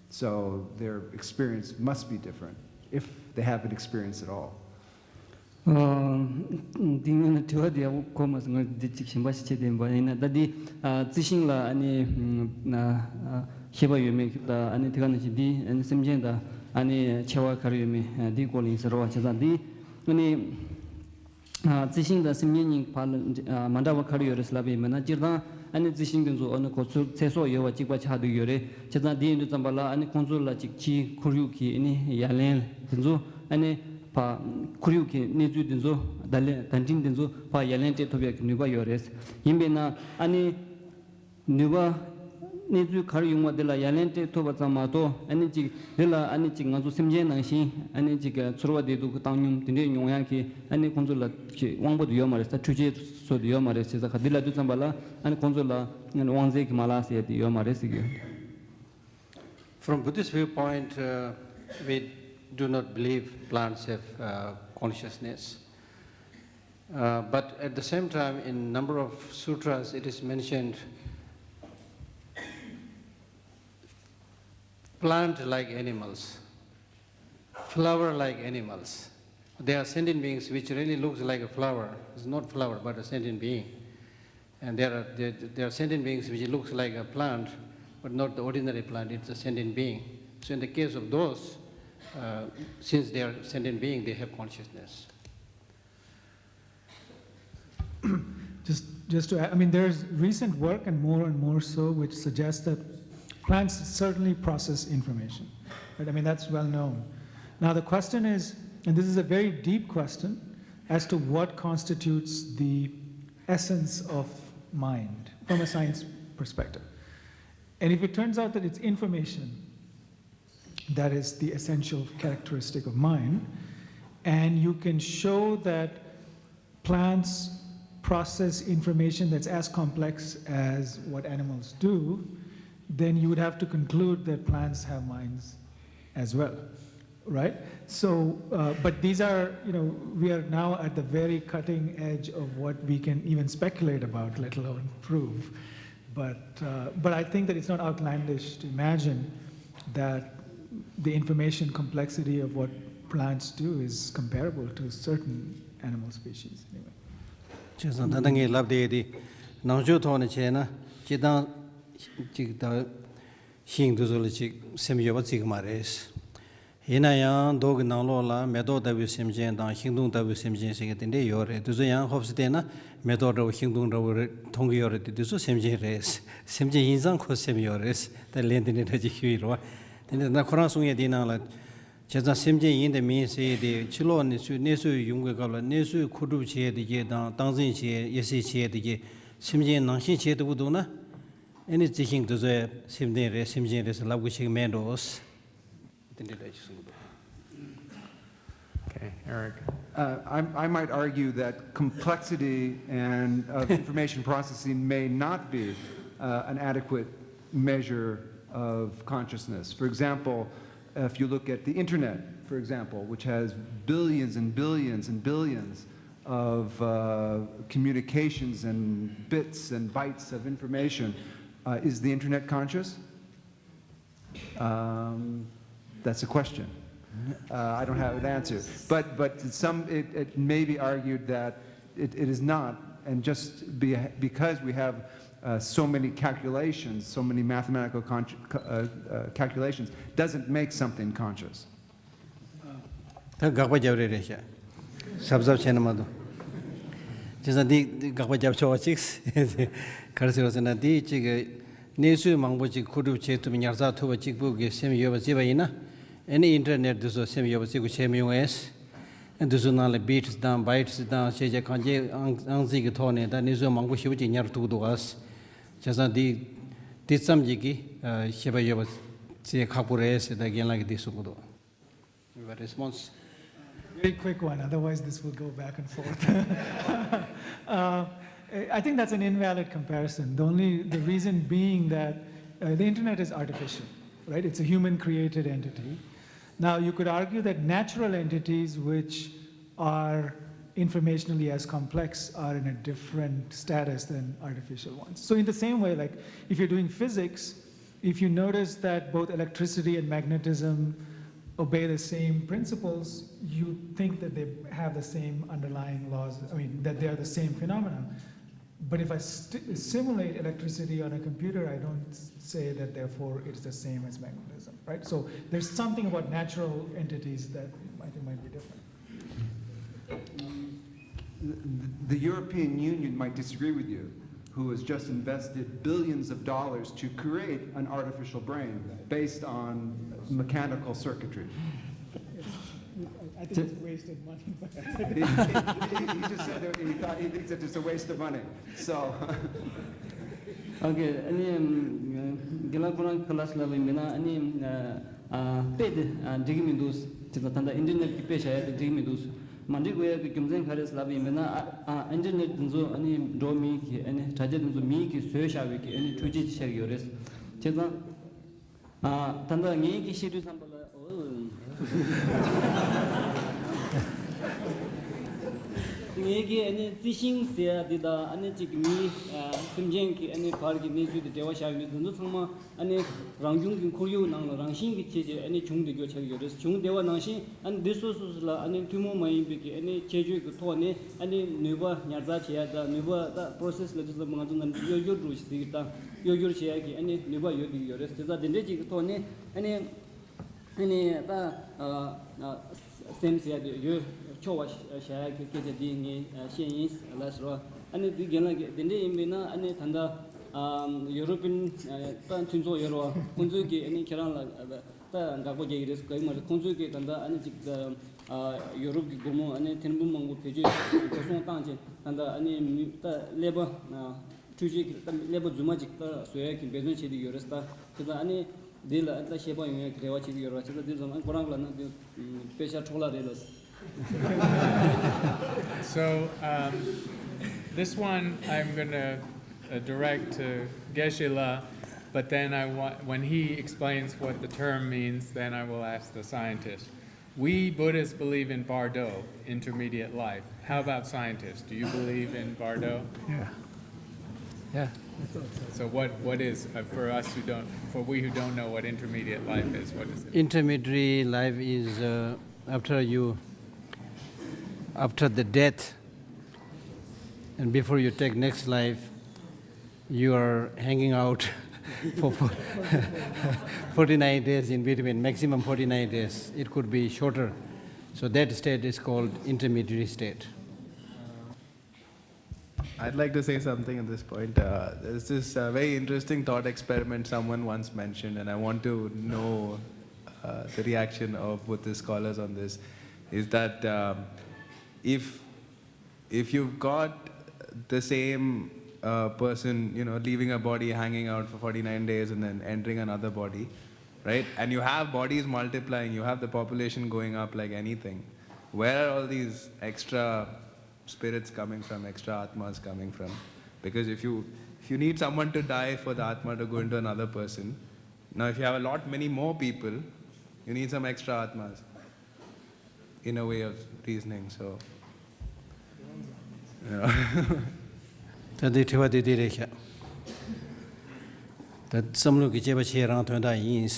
So, their experience must be different if they have an experience at all. འདི་ངས་ནི་དྲི་བ་དེ་ཡག་པོ་གོ་མ་སོང་། ང་འདི་གཅིག་གཞན་པ་ཞིག་བྱེད་དེ་ཡིན་པ་ཡིན་ན། ད་འདི་རྩི་ཤིང་ལ་ཨ་ནི་ཤེས་པ་ཡོད་མེད་དང་། ཨ་ནི་དེ་ག་ནང་བཞིན་འདི་ཨ་ནི་སེམས་ཅན་དང་ཨ་ནི་ཆེ་བ་ག་རེ་ཡོད་མེད་འདིའི་སྐོར་ལ་ཡིན་ཟེར་བ། བྱས་ཙང་འདི་ཨ་ནི་རྩི་ཤིང་དང་སེམས་ཅན་གཉིས་བར་ལ་མ་འདྲ་བ་ག་རེ་ཡོད་རེད་ཟེར་ལབ་པ་ཡིན་པ་ན། སྤྱིར་བཏང་ཨ་ནི་རྩི་ཤིང་དེ་ཚོ་ཨ་ནི་ཁོ་ཚོའི་ཚེ་སྲོག་ཡོད་པ་གཅིག་པ་ཆགས་བསྡད་ཡོད་རེད། བྱས་ཙང་འདི་ཡིན་དུས་ཙམ་པ་ལ་ཨ་ནི་ཁོང་ཚོ་ལ་ཅིག་ཕྱིའི་ཁོར་ཡུག་གི་ཨ་ནི་ཡ་ལན་དེ་ཚོ་ཨ་ནི་ཕ་ཁོར་ཡུག་གི་གནས་ཚུལ་དེ་ཚོ་བརྡ་ལན་བརྡ་འཕྲིན་དེ་ཚོ་ཕ་ཡ་ལན་སྤྲད་ཐུབ་ཡག་གི་ནུས་པ་ཡོད་རེད། ཡིན་པས་ན་ཨ་ནི་ནུས་པ་ གནས་ཚུལ་ག་རེ་ཡོང་བ་དེ་ལ་ཡ་ལན་སྤྲད་ཐུབ་པ་ཙམ་མ་གཏོགས། ཨ་ནི་ཅིག་དེ་ལ་ཨ་ནི་ཅིག་ང་ཚོ་སེམས་ཅན་ནང་བཞིན་ཨ་ནི་ཅིག་ཚོར་བ་བདེ་སྡུག་བཏང་སྙོམས་དེ་འདྲས་མྱོང་ཡག་གི་ཨ་ནི་ཁོང་ཚོ་ལ་ཅིག་དབང་པོ་དེ་ཡོད་མ་རེད་ས། འཕྲུལ་ཆས་སོགས་དེ་ཡོད་མ་རེད་ཟེར་ས། ག་དེ་ལ་དུས་ཙམ་པ་ལ་ཨ་ནི་ཁོང་ཚོ་ལ་ཨ་ནི་དབང་རྩའི་གི་མ་ལག་ཟེར་ཡ་དེ་ཡོད་མ་རེད་ཟེར་གི་ཡོད། From Buddhist viewpoint, uh, we do not believe plants have uh, consciousness. Uh, but at the same time, in number of sutras, it is mentioned plant like animals, flower like animals. There are sentient beings which really looks like a flower. It's not flower, but a sentient being. And there are, there, there are sentient beings which looks like a plant, but not the ordinary plant, it's a sentient being. So in the case of those, uh, since they are sentient being, they have consciousness. Just, just to add, I mean, there's recent work and more and more so, which suggests that plants certainly process information. Right? I mean, that's well known. Now, the question is, and this is a very deep question, as to what constitutes the essence of mind from a science perspective. And if it turns out that it's information that is the essential characteristic of mind, and you can show that plants process information that's as complex as what animals do, then you would have to conclude that plants have minds as well, right? So, uh, but these are, you know, we are now at the very cutting edge of what we can even speculate about, let alone prove. But, uh, but I think that it's not outlandish to imagine that the information complexity of what plants do is comparable to certain animal species, anyway. བྱས་ཙང་ད་ལྟ་ངས་ལབ་བསྡད་དེ་ནང་ཆོས་ཐོག་ནས་བྱས་ན་སྤྱིར་བཏང་ཅིག་ད་ཤིང་འདི་ཚོ་ལ་ཅིག་སེམས་ཡོད་པ་བརྩི་གི་མ་རེད། ཡིན་ན་ཡང་མདོ་གི་ནང་ལོགས་ལ་མེ་ཏོག་ལྟ་བུའི་སེམས་ཅན་དང་ཤིང་སྡོང་ལྟ་བུའི་སེམས་ཅན་ཟེར་མཁན་དེ་འདྲས་ཡོད་རེད། དེ་ཚོ་ཡང་ཧོབ་སེ་བལྟས་ན་མེ་ཏོག་འདྲ་བོ་ཤིང་སྡོང་འདྲ་བོ་རེད་མཐོང་གི་ཡོད་རེད་དེ་དེ་ཚོ་སེམས་ཅན་རེད། སེམས་ཅན་ཡིན་ཙང་ཁོ་སེམས་ཡོད་རེད། ད་ལན་དེ་འདྲས་འདྲ་ཅིག་ཞུས་ཡིན་རེད་བ། དེ་འདྲས་ན་ཁོ་རང་གསུང་ཡས་དེའི་ནང་ལ། བྱས་ཙང་སེམས་ཅན་ཡིན་དང་མིན་ཟེར་ཡས་དེ་ཕྱི་ལོགས་ནས་ཚུར་གནས་ཚུལ་ཡོང་གི་སྐབས་ལ་གནས་ཚུལ་མཁོ་སྒྲུབ་བྱེད་ཡས་དེ་གྱད་དང་སྟངས་འཛིན་བྱེད་ཡས་དབྱེ་གསེས་བྱེད་ཡས་དེ་གྱད་སེམས་ཅན་ནང་བཞིན་བྱེད་ཐུབ་ཀྱི་འདུག་ན། ཨེ་ནི་རྩི་ཤིང་དེ་ཚོ་ཡང་སེམས་ལྡན་རེད་སེམས་ཅན་རེད་ཟེར་ལབ་དགོས་ཤེས་ཀྱི་མེད་འགྲོ། དེ་འདྲའི་འདྲ་ཞིག་གསུངས་འདུག Okay, Eric. Uh, I, I might argue that complexity and of information processing may not be uh, an adequate measure of consciousness. For example, if you look at the internet, for example, which has billions and billions and billions of uh, communications and bits and bytes of information, uh, is the internet conscious? Um, that's a question. Uh, I don't have an answer. But, but some, it, it may be argued that it, it is not, and just be, because we have uh, so many calculations, so many mathematical con- uh, uh, calculations, doesn't make something conscious. ད་དགག་པ་རྒྱབ་རེ་རེད་ཤག་གཟབ་གཟབ་བྱས་ན་མ་གཏོགས། བྱས་ཙང་འདི་འདི་དགག་པ་རྒྱབ་ཆོག་པ་གཅིག་ག་རེ་ཟེར་བ་ཟེར་ན་འདི་གཅིག་གི་གནས་ཚུལ་མང་པོ་གཅིག་མཁོ་སྒྲུབ་བྱེད་ཐུབ་ཉར་ཚགས་ཐུབ་པ་གཅིག་པུ་གི་སེམས་ཡོད་པ་བརྩིས་པ་ཡིན་ན། ཨེ་ནི་ཨིན་ཊར་ནེཊ་འདི་ཚོ་སེམས་ཡོད་པ་བརྩི་དགོས་བྱས་མི་ཡོང་ངས། འདི་ཚོ་ནང་ལ་བིཊ་དང་བའིཊ་དང་ཞེས་བྱ་གང་ཅི་ཨང་ཨང་རྩིས་ཀྱི་ཐོག་ནས་ད་གནས་ཚུལ་མང་པོ་ཞེ་པོ་ཅིག་ཉར་ཐུབ་ཀྱི་འདུག་ག་བྱས་ཙང་འདི་འདི་ཙམ་གཅིག་གི་ཤེས་པ་ཡོད་པ་བརྩི་ཁག་པོ་རེད་ཟེར་ད་རྒན་ལགས་ཀྱིས་འདི་གསུང་གི་འདུག Your response? Very quick one, otherwise this will go back and forth. uh, I think that's an invalid comparison. The only the reason being that uh, the internet is artificial, right? It's a human-created entity. Now you could argue that natural entities which are informationally as complex are in a different status than artificial ones. So in the same way, like if you're doing physics, if you notice that both electricity and magnetism obey the same principles, you think that they have the same underlying laws, I mean, that they are the same phenomenon. But if I st- simulate electricity on a computer, I don't say that therefore it's the same as magnetism, right? So there's something about natural entities that I think might be different. The European Union might disagree with you, who has just invested billions of dollars to create an artificial brain based on mechanical circuitry. I think it's wasted money. But he, he, he, just said that he, thought, he thinks that it's a waste of money. So. ཨོ་ཁེ། ཨ་ནི་རྒན་ལགས་ཁོ་རང་གི་ལབ་པ་ཡིན་ན། ཨ་ནི་ཨ་དཔེ་དེ་ཨ་འགྲིག་གི་མི་འདུག་དེ་ད་ད་ལྟ་ཨིན་ཊར་ནེཊ་གི་དཔེ་བཞག་ཡ་དེ་འགྲིག་གི་མི་འདུག་མ་འགྲིག་དགོས་ཡ་གི་རྒྱུ་མཚན་ག་རེ་ལབ་པ་ཡིན་ན། ཨ་ཨ་ཨིན་ཊར་ནེཊ་དེ་ཚོ་ཨ་ནི་འགྲོ་མི་གི་ཨ་ནི་དྲ་རྒྱ་དེ་ཚོ་མི་གི་བཟོས་བཞག་པའི་གི་ཨ་ནི་འཕྲུལ་ཆས་ཅིག་ཆགས་ཀྱི་ཡོད་རེད། བྱས་ཙང་ཨ་ད་ལྟ་ངའི་གི་བཤད་དུས་ཙམ་པ་ལ། ངེད་ཀྱི་ཨ་ནི་རྩི་ཤིང་ཟེར་ཡ་འདི་དང་། ཨ་ནི་གཅིག་མི་ཨ་སེམས་ཅན་གྱི་ཨ་ནི་བར་གྱི་གནས་ཚུལ་དང་འབྲེལ་བ་བཞག་ཡོད་དུས། འདི་ཚོ་ཚང་མ་ཨ་ནི་རང་བྱུང་གི་ཁོར་ཡུག་ནང་ལ་རང་བཞིན་གྱི་བྱས་བྱས་ཨ་ནི་བྱུང་བསྡད་རྒྱུ་ཆགས་ཀྱི་ཡོད་རེད། བྱུང་བསྡད་པ་ནང་བཞིན་ཨ་ནི་འདི་སོ་སོ་སོ་ལ་ཨ་ནི་ཐུན་མོང་མ་ཡིན་པའི་གི་ཨ་ནི་ཁྱད་ཆོས་ཀྱི་ཐོག་ནས་ཨ་ནི་ནུས་པ་ཉར་ཚགས་བྱེད་ཡ་དང་། ནུས་པ་ད་པོ་རོ་སེ་སི་ལབ་དུས་ཙམ་པ་ང་ཚོ་ནང་གཡོ་སྒྱུར་འདྲ་བོ་ཞིག་ཟེར་གྱི་དང་། གཡོ་སྒྱུར་བྱེད་ཡ་གི་ཨ་ནི་ནུས་པ་ཡོད་བསྡད་ཀྱི་ཡོད་རེད། བྱས་ཙང་དེ་འདྲའི་ཅིག་གི་ཐོག་ནས་ཨ་ནི། ཨ་ནི་ད་ཨ་ཨ་སེམས་ཟེར་ཡ་དེ་ཡོད་ཆོག་པ་བྱ་ཡ་གི་སྐད་ཆ་འདི་ངས་ཨ་བཤད་ཡིན་ལགས་སོ། ཨ་ནི་འདི་རྒན་ལགས་ཀྱིས་དེ་འདྲ་ཡིན་པས་ན། ཨ་ནི་ད་ལྟ་ཨ་ཡུ་རོ་པིན་ཨ་ད་མཐུན་ཚོགས་ཡོད་རེད་པ། ཁོང་ཚོས་ཀྱིས་ཨ་ནི་ཁྱེད་རང་ལ་ཨ་ད་དགག་པ་རྒྱག་གི་རེད་ཟེར་གི་མ་རེད། ཁོང་ཚོས་ཀྱིས་ད་ལྟ་ཨ་ནི་ཅིག་ཨ་ཡུ་རོབ་ཀྱི་སྒོར་མོ་ཨ་ནི་ཐེར་འབུམ་མང་པོ་བེད་སྤྱོད་འགྲོ་སོང་བཏང་བྱས། ད་ལྟ་ཨ་ནི་མི་ད་ཀླད་པ་ཨ་འཕྲུལ་ཆས་ཀྱི་ད་ཀླད་པ་རྫུན་མ་ཅིག་ད་བཟོ་ཡ་གི་འབད་བརྩོན་བྱེད་ཀྱི་ཡོད་རེད་ད། དེ་ད་ཨ་ནི་འདི་ལ་ད་ཤེས་པ་ཡོང་ཡ་གི་རེ་བ་བྱེད་ཀྱི་ཡོད་རེད་བ། བྱས་ཙང་འདི་ཚོ་ཨ་ཁོ་རང་ལ་ན་འདི་དཔེ་ཆ་འཕྲོ་བརླག་རེད་ལ། So, um, this one I'm gonna uh, direct to Geshe-la, but then I want, when he explains what the term means, then I will ask the scientist. We Buddhists believe in Bardo, intermediate life. How about scientists? Do you believe in Bardo? Yeah. Yeah. So what, what is, uh, for us who don't, for we who don't know what intermediate life is, what is it? Intermediary life is, uh, after you, after the death, and before you take next life, you are hanging out for, for forty-nine days in between, maximum forty-nine days. It could be shorter. So that state is called intermediary state. I'd like to say something at this point. Uh, there's this uh, very interesting thought experiment someone once mentioned, and I want to know uh, the reaction of Buddhist scholars on this. Is that um, if if you've got the same uh, person, you know, leaving a body hanging out for forty-nine days and then entering another body, right? And you have bodies multiplying, you have the population going up like anything. Where are all these extra spirits coming from, extra atmas coming from? Because if you if you need someone to die for the atma to go into another person, now if you have a lot many more people, you need some extra atmas. In a way of reasoning. So, yeah. ད་འདི་དྲི་བ་འདི་འདི་རེད་ཤག་ད་བསམ་བློ་གི་དཔྱད་པ་བྱེད་རང་དོན་དག་ཡིན།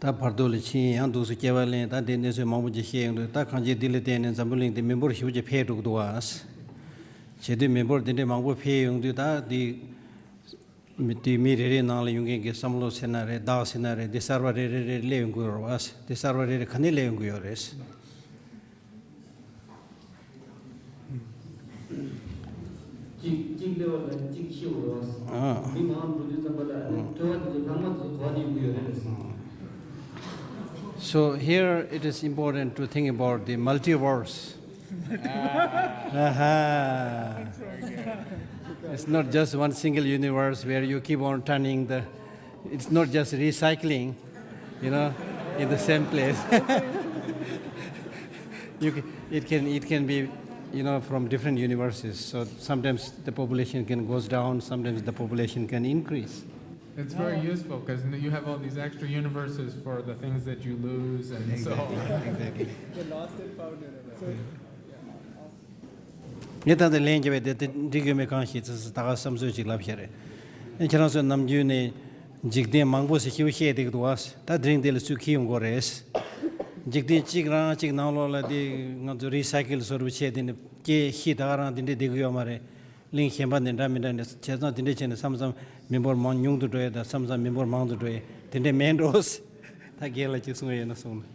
ད་བར་དོ་ལ་ཕྱིན་ཡང་འདུག་སེ་སྐྱེ་བ་ལེན། ད་འདི་གནས་ཚུལ་མང་པོ་ཅིག་བཤད་ཡོང་དུས། ད་གང་ཅི་འདི་ལ་བརྟེན་ནས་འཛམ་བུ་གླིང་འདི་མི་འབོར་ཞེ་པོ་ཅིག་འཕེལ་འགྲོ་གི་འདུག་ཨ། བྱེད་དུས་མི་འབོར་འདི་འདྲའི་མང་པོ་འཕེལ་ཡོང་དུས། ད་འདི་མི་དེ་མི་རེ་རེའི་ནང་ལ་ཡོང་མཁན་གྱི་བསམ་བློ་ཟེར་ན་རེད། བདག་ཟེར་ན་རེད། འདི་གསར་བ་རེ་རེ་རེ་སླེབས་ཡོང་གི་ཡོད་རེད་བ། འདི་གསར་བ་རེ་རེ་ག་ནས་སླེབས་ཡོང་གི་ཡོད་རེད། གཅིག་གཅིག་སླེབས་པ་ལ་གཅིག་ཤི་བ་རེད་བ། ཨ། མི་མང་འགྲོ་དུས་ཙམ་པ་ལ་ཨ་ནི་ཨ་ཐོས་པ་དེ་ཚོ་ལྷག་མ་དེ་ཚོ་གོ་བ་ནས་ཡོང་གི་ཡོད་རེད། So here it is important to think about the multiverse. Aha. It's not just one single universe where you keep on turning the, it's not just recycling, you know, in the same place. You can, it can, it can be, you know, from different universes. So sometimes the population can goes down, sometimes the population can increase. It's very useful because you have all these extra universes for the things that you lose and so on. Exactly. The lost and found universe. ངས་ད་ལྟ་ལན་རྒྱབ་པའི་དེ་དེ་འགྲིག་ཡོད་མེད་གང་ཤེས། ཙི་ཙི་ད་ག་བསམ་ཚུལ་ཅིག་ལབ་བཤད་རེད། ཨ་ཁྱེད་རང་ཚོས་ནམ་རྒྱུན་ནས་འཇིག་རྟེན་མང་པོ་ཟེར་ཞེ་པོ་བཤད་བསྡད་ཀྱི་འདུག་ཨ། ད་དེ་རིང་འདི་ལ་ཚུར་འཁྱེར་ཡོང་དགོས་རེད། འཇིག་རྟེན་གཅིག་རང་གཅིག་ནང་ལོགས་ལ་དེ་ང་ཚོ་རི་སའི་ཀལ་བཟོ་འདྲ་བྱས། དེ་ནས་སྐྱེ་ཤི་ད་ག་རང་དེ་འདྲས་བསྡད་ཀྱི་ཡོད་མ་རེད། གླིང་གཞན་པ་ནས་འདྲ་མི་འདྲ་ནས་བྱས་ཙང་། དེ་འདྲས་བྱས་ནས་མཚམས་མཚམས་མི་འབོར་མང་ཉུང་དུ་འགྲོ་ཡས་དང་། མཚམས་མཚམས་མི་འབོར་མང་དུ་འགྲོ་ཡས་དེ་འདྲས་མེད་འགྲོ། ད་རྒན་ལགས་ཀྱིས་གསུང་ཡས་ཡོད་ན་གསུང་ན།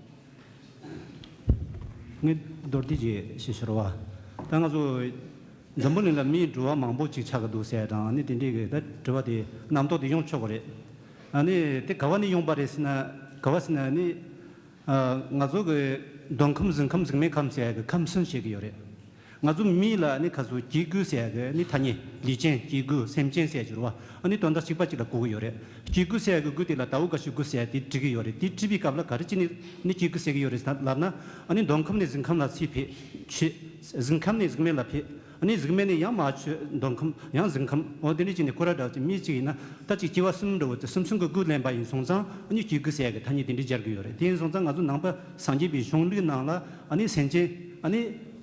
ངས་མདོར་བསྡུས་ཅིག་ཞུ་ཞུ་རོགས། ད་ང་ཚོ་འཛམ་བུ་གླིང་ལ་མིའི་འགྲོ་བ་མང་པོ་ཅིག་ཆགས་ཀྱི་འདུག་ཟེར་དང་། ཨ་ནི་དེ་འདྲས་ཀྱི་ད་དྲི་བ་དེ་རྣམ་རྟོག་དེ་ཡོང་ཆོག་གི་རེད། ཨ་ནི་དེ་ག་བ་ནས་ཡོང་པ་རེད་ཟེར་ན། ག་བ་ཟེར་ན་ནི། ཨ། ང་ཚོ་གི་མདོ་ཁམས་ཟིན་ཁམས་ཟིན་མེད་ཁམས་ཟེར་ཡ་གི་ཁམས་གསུམ་བཤད་ཀྱི་ཡོད་རེད། ང་ཚོ་མི་ལ་ནི་ཁ་སོ་སྐྱེ་དགུ་ཟེར་ཡ་གི་ནི་ཐ་སྙད་ལུས་ཅན་སྐྱེ་དགུ་སེམས་ཅན་ཟེར་གྱི་རེད་བ། ཨ་ནི་དོན་དག་གཅིག་པ་གཅིག་ལ་གོ་གི་ཡོད་རེད། སྐྱེ་དགུ་ཟེར་ཡ་གི་དགུ་དེ་ལ་ཟླ་བོ་ག་ཤུ་དགུ་ཟེར་ཡ་དེ་བྲིས་གི་ཡོད་རེད། དེ་བྲིས་པའི་སྐབས་ལ་ག་རེ་བྱས་ནས་ནི་སྐྱེ་དགུ་ཟེར་གི་ཡོད་རེད་ལབ་ན། ཨ་ནི་འདོད་ཁམས་ནས་གཟུགས་ཁམས་ལ་ཚེ་ཕེབས་ཆོས། གཟུགས་ཁམས་ནས་གཟུགས་མེད་ལ་ཕེབས། ཨ་ནི་གཟུགས་མེད་ནས་ཡང་མ་ཆོས་འདོད་ཁམས་ཡང་གཟུགས་ཁམས། འོ་དེ་འདྲ་བྱས་ནས་ཁོ་ར་འདྲ་བྱས་མི་གཅིག་ཡིན་ན་ད་ཅིག་སྐྱེ་བ་གསུམ་འདྲ་བོ་དེ་གསུམ་གསུམ་གི་དགུ་ལེན་པ་ཡིན་སོང་ཙང་ཨ་ནི་སྐྱེ་དགུ་ཟེར་ཡ་གི་ཐ་སྙད་དེ་འདྲ་སྦྱར་གི་ཡོད་རེད། དེ་ཡིན་སོང་ཙང་ང་ཚོ་ནང་པ་སངས་རྒྱས་པའི་གཞུང་ལུགས་ནང་ལ་ཨ་ནི་སེམས་ཅན་ཨ་ནི་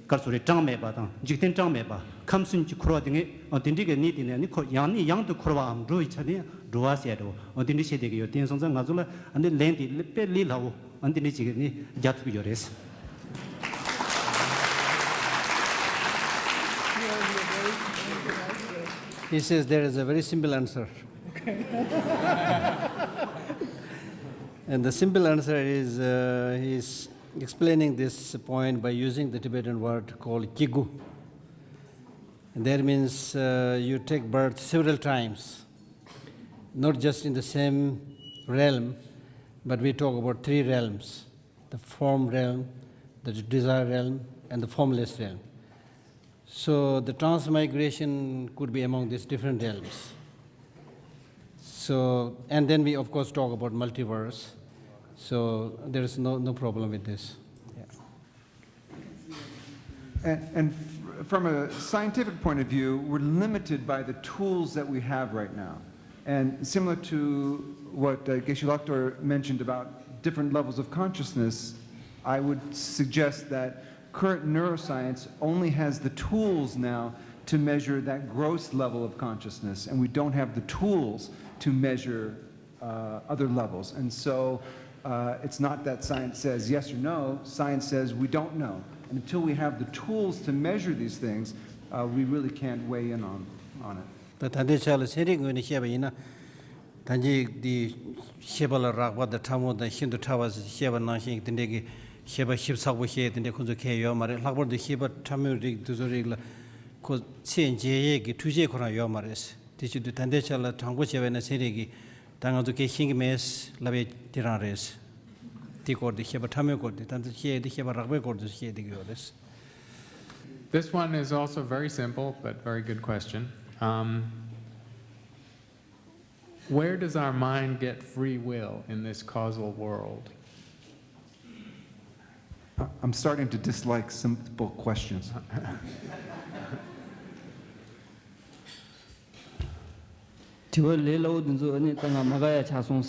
ག་རེ་ཟེར་རེད། གྲངས་མེད་པ་དང་འཇིག་རྟེན་གྲངས་མེད་པ་ཁམས་གསུམ་གྱི་འཁོར་བ་དེ་ངས་ཨ་དེ་འདྲའི་གི་གནས་དེ་ནས་ནི་འཁོར་ཡང་ནས་ཡང་དུ་འཁོར་བའམ་འགྲོ་བའི་ཆ་ནས་འགྲོ་བ་ཟེར་འགྲོ་ཨ་དེ་འདྲ་བཤད་བསྡད་ཀྱི་ཡོད། དེ་ཡིན་སོང་ཙང་ང་ཚོ་ལ་ཨ་ནི་ལན་དེ་དཔེ་ལས་སླ་བོ་ཨ་དེ་འདྲ་ཅིག་ནི་རྒྱག་ཐུབ་ཀྱི་ཡོད་རེད། He says there is a very simple answer. And the simple answer is, uh, he's explaining this point by using the Tibetan word called kigu. And that means, uh, you take birth several times, not just in the same realm, but we talk about three realms: the form realm, the desire realm, and the formless realm. So the transmigration could be among these different realms. So, and then we of course talk about multiverse. So there is no, no problem with this. Yeah. And, and f- from a scientific point of view, we're limited by the tools that we have right now. And similar to what uh, Geshe Lakdor mentioned about different levels of consciousness, I would suggest that current neuroscience only has the tools now to measure that gross level of consciousness, and we don't have the tools to measure uh, other levels. And so uh, it's not that science says yes or no, science says we don't know. And until we have the tools to measure these things, uh, we really can't weigh in on, on it. ད་ད་ལྟའི་ཆ་ལ་ཚན་རིག་ངོས་ནས་བཤད་པ་ཡིན་ན། ད་གིན་འདི་ཤེས་པ་ལ་རགས་པ་དང་ཕྲ་མོ་དང་ཤིན་ཏུ་ཕྲ་བ་ཞེས་བཤད་པ་ནང་བཞིན་དེ་འདྲའི་གི་ཤེས་པ་ཞིབ་ཚགས་པོ་བཤད་དེ་འདྲའི་ཁོ་ཚོ་གལ་ཡོད་མ་རེད། ལྷག་པར་དུ་ཤེས་པ་ཕྲ་མོའི་རིགས་དེ་ཚོ་རིགས་ལ་ཁོ་ཚད་འཇལ་ཡས་ཀྱི་འཕྲུལ་ཆས་ཁོ་རང་ཡོད་མ་རེད། དེ་བྱེད་དུས་ད་ལྟའི་ཆ་ལ་དྲང་པོ་བྱས་པ་ཡིན་ན་ཚན་རིག་གིས་ད་ང་ཚོ་གས་ཤེས་ཀྱི་མེད་ལབ་ཡས་དེ་རང་རེད། དེ་སྐོར་དེ་ཤེས་པ་ཕྲ་མོའི་སྐོར་དེ་ད་ལྟ་བཤད་ཡས་དེ་ཤེས་པ་རགས་པའི་སྐོར་དེ་བཤད་བསྡད་ཀྱི་ཡོད་རེད། This one is also very simple, but very good question. Um, where does our mind get free will in this causal world? I- I'm starting to dislike simple questions. དྲི་བ་ལས་སླ་བོ་འདི་ཚོ་ཨ་ནི་ད་ང་མ་དགའ་ཡ་ཆགས་སོང་།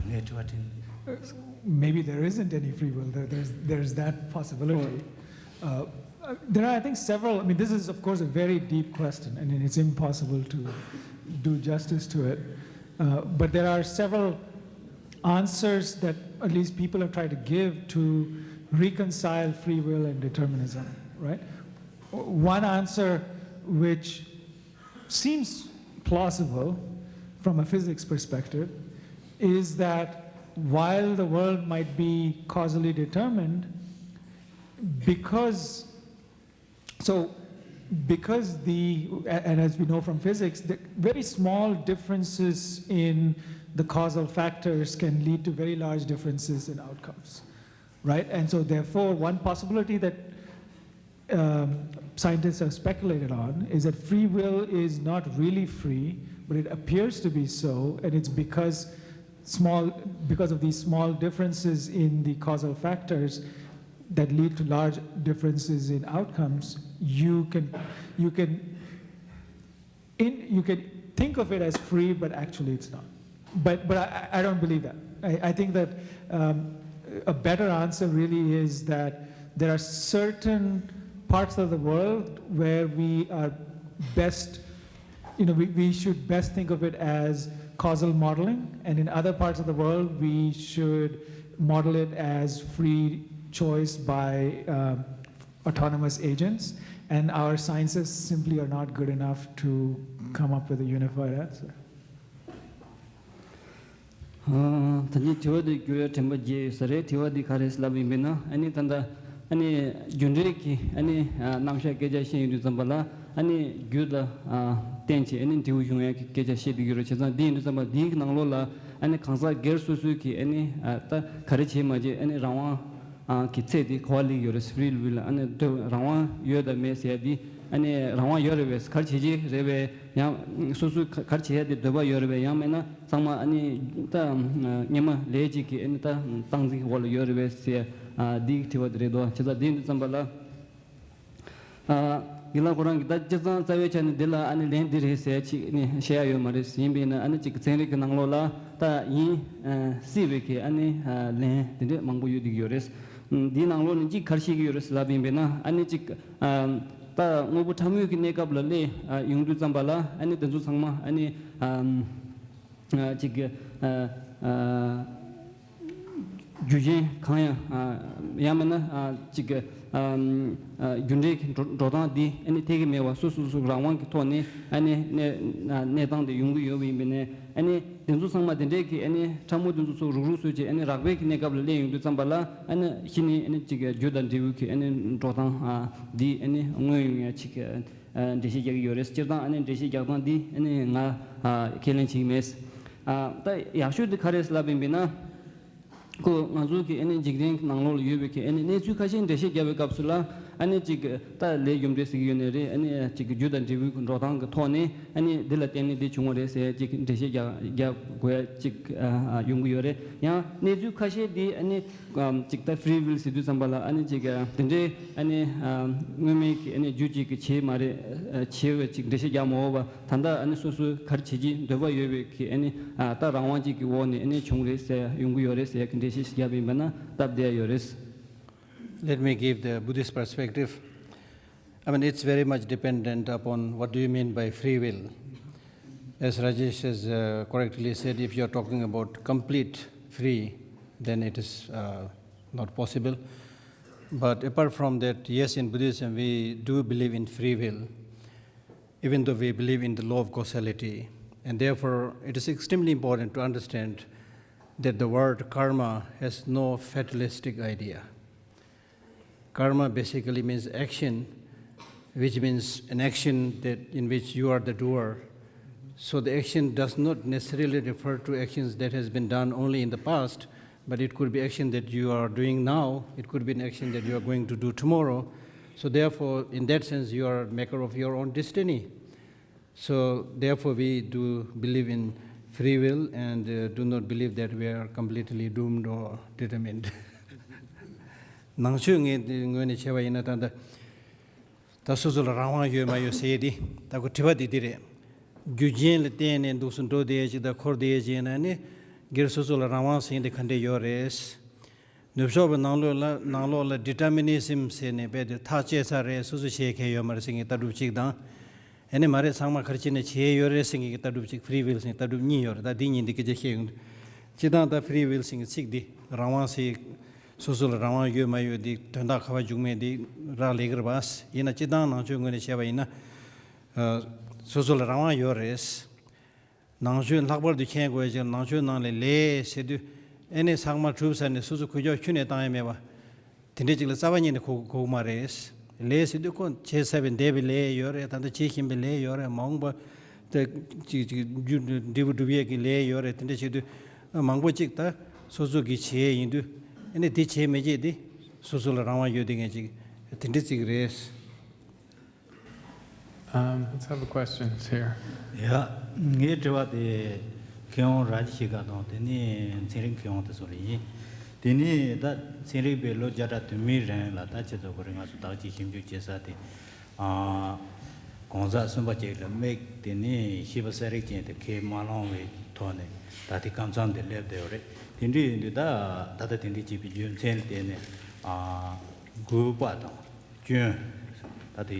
ངས་དྲི་བ་དྲིས། Maybe there isn't any free will. There, there's, there's that possibility. Uh, there are, I think, several. I mean, this is, of course, a very deep question, and it's impossible to do justice to it. Uh, but there are several answers that at least people have tried to give to reconcile free will and determinism, right? One answer, which seems plausible from a physics perspective, is that while the world might be causally determined, because so because the and as we know from physics, the very small differences in the causal factors can lead to very large differences in outcomes, right? And so therefore, one possibility that um, scientists have speculated on is that free will is not really free, but it appears to be so, and it's because small because of these small differences in the causal factors that lead to large differences in outcomes, you can you can in, you can think of it as free, but actually it's not. But but I, I don't believe that. I, I think that um, a better answer really is that there are certain parts of the world where we are best, you know, we, we should best think of it as causal modeling, and in other parts of the world we should model it as free choice by um, autonomous agents, and our scientists simply are not good enough to come up with a unified answer. ད་ནི་དྲི་བ་འདི་བསྒྱུར་ཡ་དྲན་པ་བརྗེད་ཡོད་ས་རེད། དྲི་བ་འདི་ག་རེ་ལབ་ཡིན་པས་ན་ཨ་ནི་ད་ལྟ་ཨ་ནི་རྒྱུ་འབྲས་ཀྱི་ཨ་ནི་རྣམ་གཞག་སྐད་ཆ་བཤད་ཡོང་དུས་ཙམ་པ་ལ་ཨ་ནི་རྒྱུ་ལ་བརྟེན་བྱས་ཨ་ནི་འབྲས་བུ་འབྱུང་ཡ་གི་སྐད་ཆ་བཤད་བསྡད་ཀྱི་ཡོད་རེད། བྱས་ཙང་འདི་ཡིན་དུས་ཙམ་པ་འདིའི་ནང་ལོགས་ལ་ཨ་ནི་གང་ཟག་སྒེར་སོ་སོའི་གི་ཨ་ནི་ད་ག་རེ་བྱས་མ་བྱས་ཨ་ནི་རང་དབང་ ཨ་གི་ཚད་དེ་ག་པར་སླེབས་ཡོད་རེད། Free will ཨ་ནི་འདོད་རང་དབང་ཡོད་དང་མེད་ཟེར་ཡ་དེ་ཨ་ནི་རང་དབང་ཡོད་རེད་པས། ག་རེ་བྱེད་ཀྱི་རེད་པས། ཡང་སོ་སོའི་ག་ག་རེ་བྱེད་ཡ་དེ་འདོད་པ་ཡོད་རེད་པས། ཡང་མིན་ན་ཚང་མ་ཨ་ནི་ད་སྔོན་མ་ལས་གཅིག་གི་ཨ་ནི་ད་སྟངས་འཛིན་འོག་ལ་ཡོད་རེད་པས་ཟེར་ཡ་འདི་དྲི་བ་དེ་རེད་དོ། བྱས་ཙང་དེ་ཡིན་དུས་ཙམ་པ་ལ། ཨ་རྒན་ལགས་ཁོ་རང་གིས་ད་སྤྱིར་བཏང་རྩ་བའི་ཆ་ནས་འདི་ལ་ཨ་ནི་ལན་འདི་རེད་ཟེར་ཅིག་ནི་བཤད་ཡ་ཡོད་མ་རེད། ཡིན་པས་ན་ཨ་ནི་ཅིག་ཚན་རིག་གི་ནང་ལོགས་ལ་ད་ཡིན་ཨ་སྲིད་པའི་གི་ཨ་ནི་ཨ་ལན་དེ་འདྲས་མང་པོ་ཡོད་བསྡད་ཀྱི་ཡོད་རེད། ཨ་འདིའི་ནང་ལོགས་ནས་ཅིག་ག་རེ་བཤད་ཀྱི་ཡོད་རེད་ཟེར་ལབ་ཡིན་པས་ན་ཨ་ནི་ཅིག་ཨ་ད་དངོས་པོ་ཕྲ་མོའི་གི་གནས་སྐབས་ལ་སླེབས་ཨ་ཡོང་དུས་ཙམ་པ་ལ་ཨ་ནི་དེ་ཚོ་ཚང་མ་ཨ་ནི་ཨ། ཨ་ཅིག་ཨ་ཨ་རྒྱུ་རྐྱེན་གང་ཡང་ཨ་ཡང་མིན་ན་ཨ་ཅིག་ཨ་ཨ་རྒྱུ་འབྲས་ཀྱི་འགྲོ་འགྲོ་སྟངས་འདི་ཨ་ནི་ཐད་ཀྱི་མེད་པ་སོ་སོ་སོ་རང་དབང་གི་ཐོག་ནས་ཨ་ནི་གནས་ཨ་གནས་སྟངས་དེ་ཡོང་གི་ཡོད་པ་ཡིན་པས་ནས་ཨ་ནི་དེ་ཚོ་ཚང་མ་དེ་འདྲས་ཀྱི་ཨ་ནི་ཕྲ་མོ་དེ་ཚོ་ཚུར་རུག་རུག་བཟོས་བྱས་ཨ་ནི་རགས་པའི་གི་གནས་སྐབས་ལ་སླེབས་ཡོང་དུས་ཙམ་པ་ལ་ཨ་ནི་གཞི་ནས་ཨ་ནི་ཅིག་རྒྱུ་དང་འབྲས་བུ་གི་ཨ་ནི་འགྲོ་སྟངས་ཨ་འདི་ཨ་ནི་མངོན་ཡོང་ཡ་ཅིག་ཨ་འགྲེལ་བཤད་རྒྱག་གི་ཡོད་རེད། སྤྱིར་བཏང་ཨ་ནི་འགྲེལ་བཤད་རྒྱག་སྟངས་འདི་ཨ་ནི་ང་ཨ་ཁས་ལེན་བྱེད་ཀྱི་མེད། ཨ་ད་ཡག་ཤོས་འདི་ག་རེད་ལབ་ཡིན་པས་ན། ཁོ་ང་ཚོ་གི་ཨ་ནི་འཇིག་རྟེན་ནང་ལོགས་ལ་ཡོད་པའི་གི་ཨ་ནི་གནས་ཚུལ་ཁ་ཤས་འགྲེལ་བཤད་རྒྱག་པའི་སྐབས་སུ་ལ་ཨ་ནི་ཅིག་ད་ལས་རྒྱུ་འབྲས་ཟེར་གྱི་ཡོད་ནའི་རེད། ཨ་ནི་ཅིག་རྒྱུ་དང་འབྲས་བུའི་གི་འགྲོ་སྟངས་གི་ཐོག་ནས་ཨ་ནི་འདི་ལ་བརྟེན་ནས་འདི་བྱུང་བ་རེད་ཟེར་ཅིག་འགྲེལ་བཤད་རྒྱག་རྒྱག་དགོས་ཡ་ཅིག་ཨ་ཡོང་གི་ཡོད་རེད། ཡང་གནས་ཚུལ་ཁ་ཤས་འདི་ཨ་ནི། ཨམ་ཅིག་ད་Free Will ཟེར་དུས་ཙམ་པ་ལ་ཨ་ནི་ཅིག་ཨ་དེ་འདྲའི་ཨ་ནི་ཨམ་སྔོན་མའི་གི་ཨ་ནི་རྒྱུ་གཅིག་གི་བྱེད་མ་རེད། ཨ་བྱེད་པའི་ཅིག་འགྲེལ་བཤད་རྒྱག་མ་འོས་པ་ད་ལྟ་ཨ་ནི་སོ་སོའི་ག་རེ་བྱེད་ཀྱི་འདོད་པ་ཡོད་པའི་གི་ཨ་ནི་ཨ་ད་རང་དབང་གཅིག་གི་འོག་ནས་ཨ་ནི་བྱུང་རེད་ཟེར་ཡོང་གི་ཡོད་རེད་ཟེར་གི་འགྲེལ་བཤད་ཞིག་བརྒྱབ་ཡིན་པ་ན་སྟབས་བདེ་ཡ་ཡོད་རེད། Let me give the Buddhist perspective. I mean, it's very much dependent upon what do you mean by free will. As Rajesh has uh, correctly said, if you are talking about complete free, then it is uh, not possible. But apart from that, yes, in Buddhism, we do believe in free will, even though we believe in the law of causality. And therefore, it is extremely important to understand that the word karma has no fatalistic idea. Karma basically means action, which means an action that in which you are the doer. So the action does not necessarily refer to actions that has been done only in the past, but it could be action that you are doing now. It could be an action that you are going to do tomorrow. So therefore, in that sense, you are maker of your own destiny. So, therefore, we do believe in free will and uh, do not believe that we are completely doomed or determined. ནང་ཆོས་ངོས་ངོས་ནས་བྱས་པ་ཡིན་ན་ད་ལྟ་ད་སོ་སོ་ལ་རང་དབང་ཡོད་མ་ཡོད་ཟེར་ཡས་དེ་ད་ཁོ་དྲི་བ་དེ་འདི་རེད། རྒྱུ་རྐྱེན་ལ་བརྟེན་ནས་འདུག་སེ་འགྲོ་བསྡད་ཡས་ཅིག་དང་འཁོར་བསྡད་ཡས་ཅིག་ཡིན་ན་ནི་སྒེར་སོ་སོ་ལ་རང་དབང་ཟེར་ཡས་དེ་ག་འདྲས་ཡོད་རེད། ནུབ་ཕྱོགས་པའི་ནང་ལོགས་ལ་ནང་ལོགས་ལ་Determinism ཟེར་ནས་རྦད་དེ་ཐག་བཅད་ཚར་རེད། སོ་སོ་བྱེད་མཁན་ཡོད་མ་རེད་ཟེར་མཁན་ལྟ་གྲུབ་གཅིག་དང་། ཨ་ནི་མ་རེད་ཚང་མ་ག་རེ་བྱས་ནས་བྱས་ཡོད་རེད་ཟེར་མཁན་གྱི་ལྟ་གྲུབ་གཅིག Free Will ཟེར་མཁན་ལྟ་གྲུབ་གཉིས་ཡོད་རེད། ད་འདི་གཉིས་འདི་སྐད་ཆ་བཤད་ཡོང་དུས། སྤྱིར་བཏང་ད་Free Will ཟེར་མཁན་ཚིག་འདི་རང་དབང་ཟེར། སོ་སོ་ལ་རང་དབང་ཡོད་མ་ཡོད་འདི་དོན་དག་ག་པར་འཇུག་མིན་འདི་རག་ལས་ཀྱི་རེད་པ། ཡིན་ན་སྤྱིར་བཏང་ནང་ཆོས་ངོས་ནས་བཤད་པ་ཡིན་ན། ཨ་སོ་སོ་ལ་རང་དབང་ཡོད་རེད། ནང་ཆོས་ལྷག་པར་དུ་མཁྱེན་དགོས་ཀྱང་ནང་ཆོས་ནང་ལས་ལས་ཟེར་དུས་ཨེ་ནས་ཚང་མ་གྲུབ་ཚར་ནས་སོ་སོ་ཁུ་ཅོག་ཁྱོན་ནས་བཏང་ཡ་མེད་པ། དེ་འདྲས་ཅིག་ལ་རྩ་བ་ཉིད་ནས་གོ་གོ་གི་མ་རེད། ལས་ཟེར་དུས་ཁོ་བྱས་ཚར་བའི་འདས་པའི་ལས་ཡོད་རེད། ད་ལྟ་བྱེད་བཞིན་པའི་ལས་ཡོད་རེད། མ་འོངས་པ་ད་ཅིག་ཅིག་རྒྱུ་འབྲས་བུ་སྒྲུབ་ཡས་ཀྱི་ལས་ཡོད་རེད། དེ་འདྲས་བྱེད་དུས་མང་པོ་ཅིག་ད་སོ་སོ་གིས་བྱས་ཡིན་དུས་ཨེ་ནས་དེ་བྱས་མི་བྱས་དེ་སོ་སོ་ལ་རང་དབང་ཡོད་དེ་ངས་ཅིག་དེ་འདྲས་ཅིག་རེད། Um, let's have a questions here. ཡ། ངའི་དྲི་བ་དེ་མཁས་དབང་ར་ཇི་ཤི་ཀ་དང་དེ་ནས་ཚན་རིག་མཁས་དབང་དེ་ཚོ་ལ་ཡིན། དེ་ནས་ད་ཚན་རིག་པས་ལོ་བརྒྱ་ཕྲག་དུ་མའི་རིང་ལ་ད་ཁྱེད་ཚོ་གོ་རེ་ང་ཚོ་བརྟག་དཔྱད་ཞིབ་འཇུག་བྱེད་ས་དེ། ཨ་གང་ཟག་གསུམ་པ་ཅིག་ལ་དམིགས། དེ་ནས་ཤེས་པ་གསལ་རིག་ཅན་དེ་ཁས་མ་བླངས་པའི་ཐོག་ནས་ད་ལྟའི་སྐབས་མཚམས་དེ་སླེབས་བསྡད་ཡོད་རེད། དེ་འདྲ་ཡིན་དུས་ད་ད་ལྟ་དེ་འདྲ་བྱས་པའི་རྒྱུ་མཚན་ལ་བརྟེན་ནས་ཨ་དགོས་པ་དང་། སྐྱོན། ད་དེ་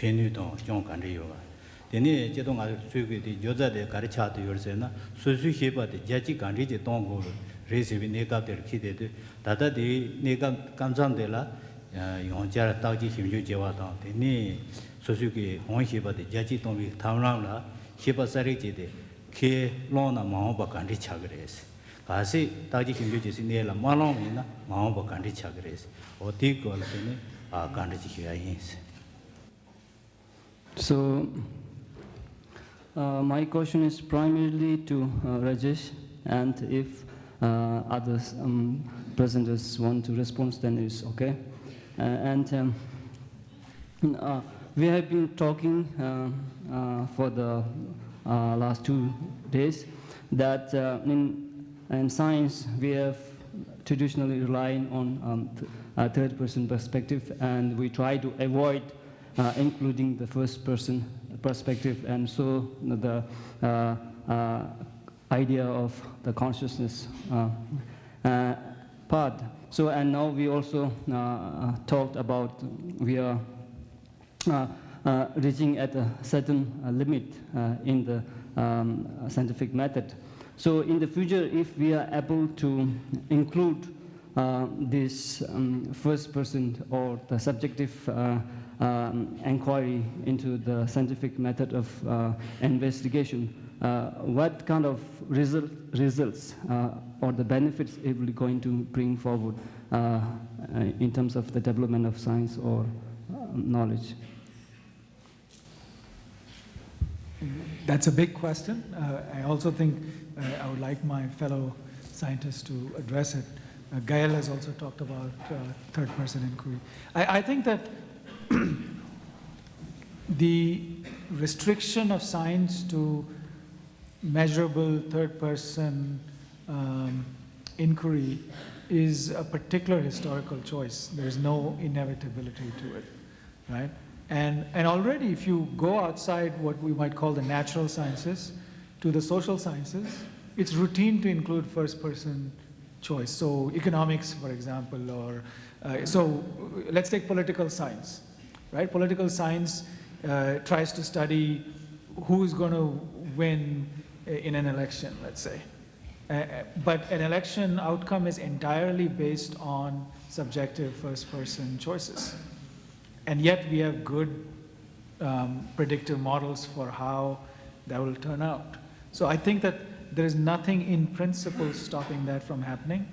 ཕན་ནུས་དང་སྐྱོན་ག་འདྲ་ཡོད་པ། དེ་ནས་སྤྱིར་བཏང་ང་ཚོས་ཀྱི་དེ་སྦྱོར་རྩ་དེ་ག་རེ་ཆགས་བསྡད་ཡོད་ཟེར་ན། སོ་སོའི་ཤེས་པ་དེ་རྒྱ་སྐྱེད་ག་འདྲ་ཅིག་གཏོང་དགོས་རེད་ཟེར་བའི་གནས་སྐབས་དེར་འཁེལ་བསྡད་དུས། ད་ལྟ་དེའི་གནས་སྐབས་སྐབས་མཚམས་དེ་ལ་ཡང་བསྐྱར་བརྟག་དཔྱད་ཞིབ་འཇུག་བྱས་པ་དང་། དེ་ནས་སོ་སོའི་གི་གང་ཤེས་པ་དེ་རྒྱ་སྐྱེད་གཏོང་བའི་ཐབས་ལམ་ལ་ཤེས་པ་གསལ་རིག་ཅན་དེ་ཁས་བླངས་ན་མ་འོངས་པ་ག་འདྲ་ཆགས་ཀྱི་རེད། གལ་སྲིད་བརྟག་དཔྱད་ཞིབ་འཇུག་བྱེད་སའི་གནས་ལ་མ་བླངས་པ་ཡིན་ན་མ་འོངས་པ་ག་འདྲ་ཆགས་ཀྱི་རེད། འོ་དེའི་སྐོར་ལ་དེ་ནི་ཨ་བཀའ་འདྲི་ཅིག་ཞུ་ཡ་ཡིན། So, uh, my question is primarily to uh, Rajesh, and if uh, others, um, presenters want to respond, then it's okay. Uh, and um, uh, we have been talking uh, uh, for the uh, last two days that uh, in, in science we have traditionally relying on um, th- a third person perspective, and we try to avoid uh, including the first person perspective, and so the uh, uh, idea of the consciousness uh, uh, part. So, and now we also uh, talked about we are uh, uh, reaching at a certain uh, limit uh, in the um, scientific method. So, in the future, if we are able to include uh, this um, first person or the subjective uh, um, inquiry into the scientific method of uh, investigation, uh, what kind of result, results uh, or the benefits it will going to bring forward uh, uh, in terms of the development of science or uh, knowledge? That's a big question. Uh, I also think uh, I would like my fellow scientists to address it. Uh, Gael has also talked about uh, third person inquiry. I, I think that the restriction of science to measurable third person um, inquiry is a particular historical choice. There's no inevitability to it, right? And, and already, if you go outside what we might call the natural sciences to the social sciences, it's routine to include first person choice. So, economics, for example, or uh, so let's take political science, right? Political science uh, tries to study who is going to win in an election, let's say. Uh, but an election outcome is entirely based on subjective first person choices. And yet we have good um, predictive models for how that will turn out. So I think that there is nothing in principle stopping that from happening.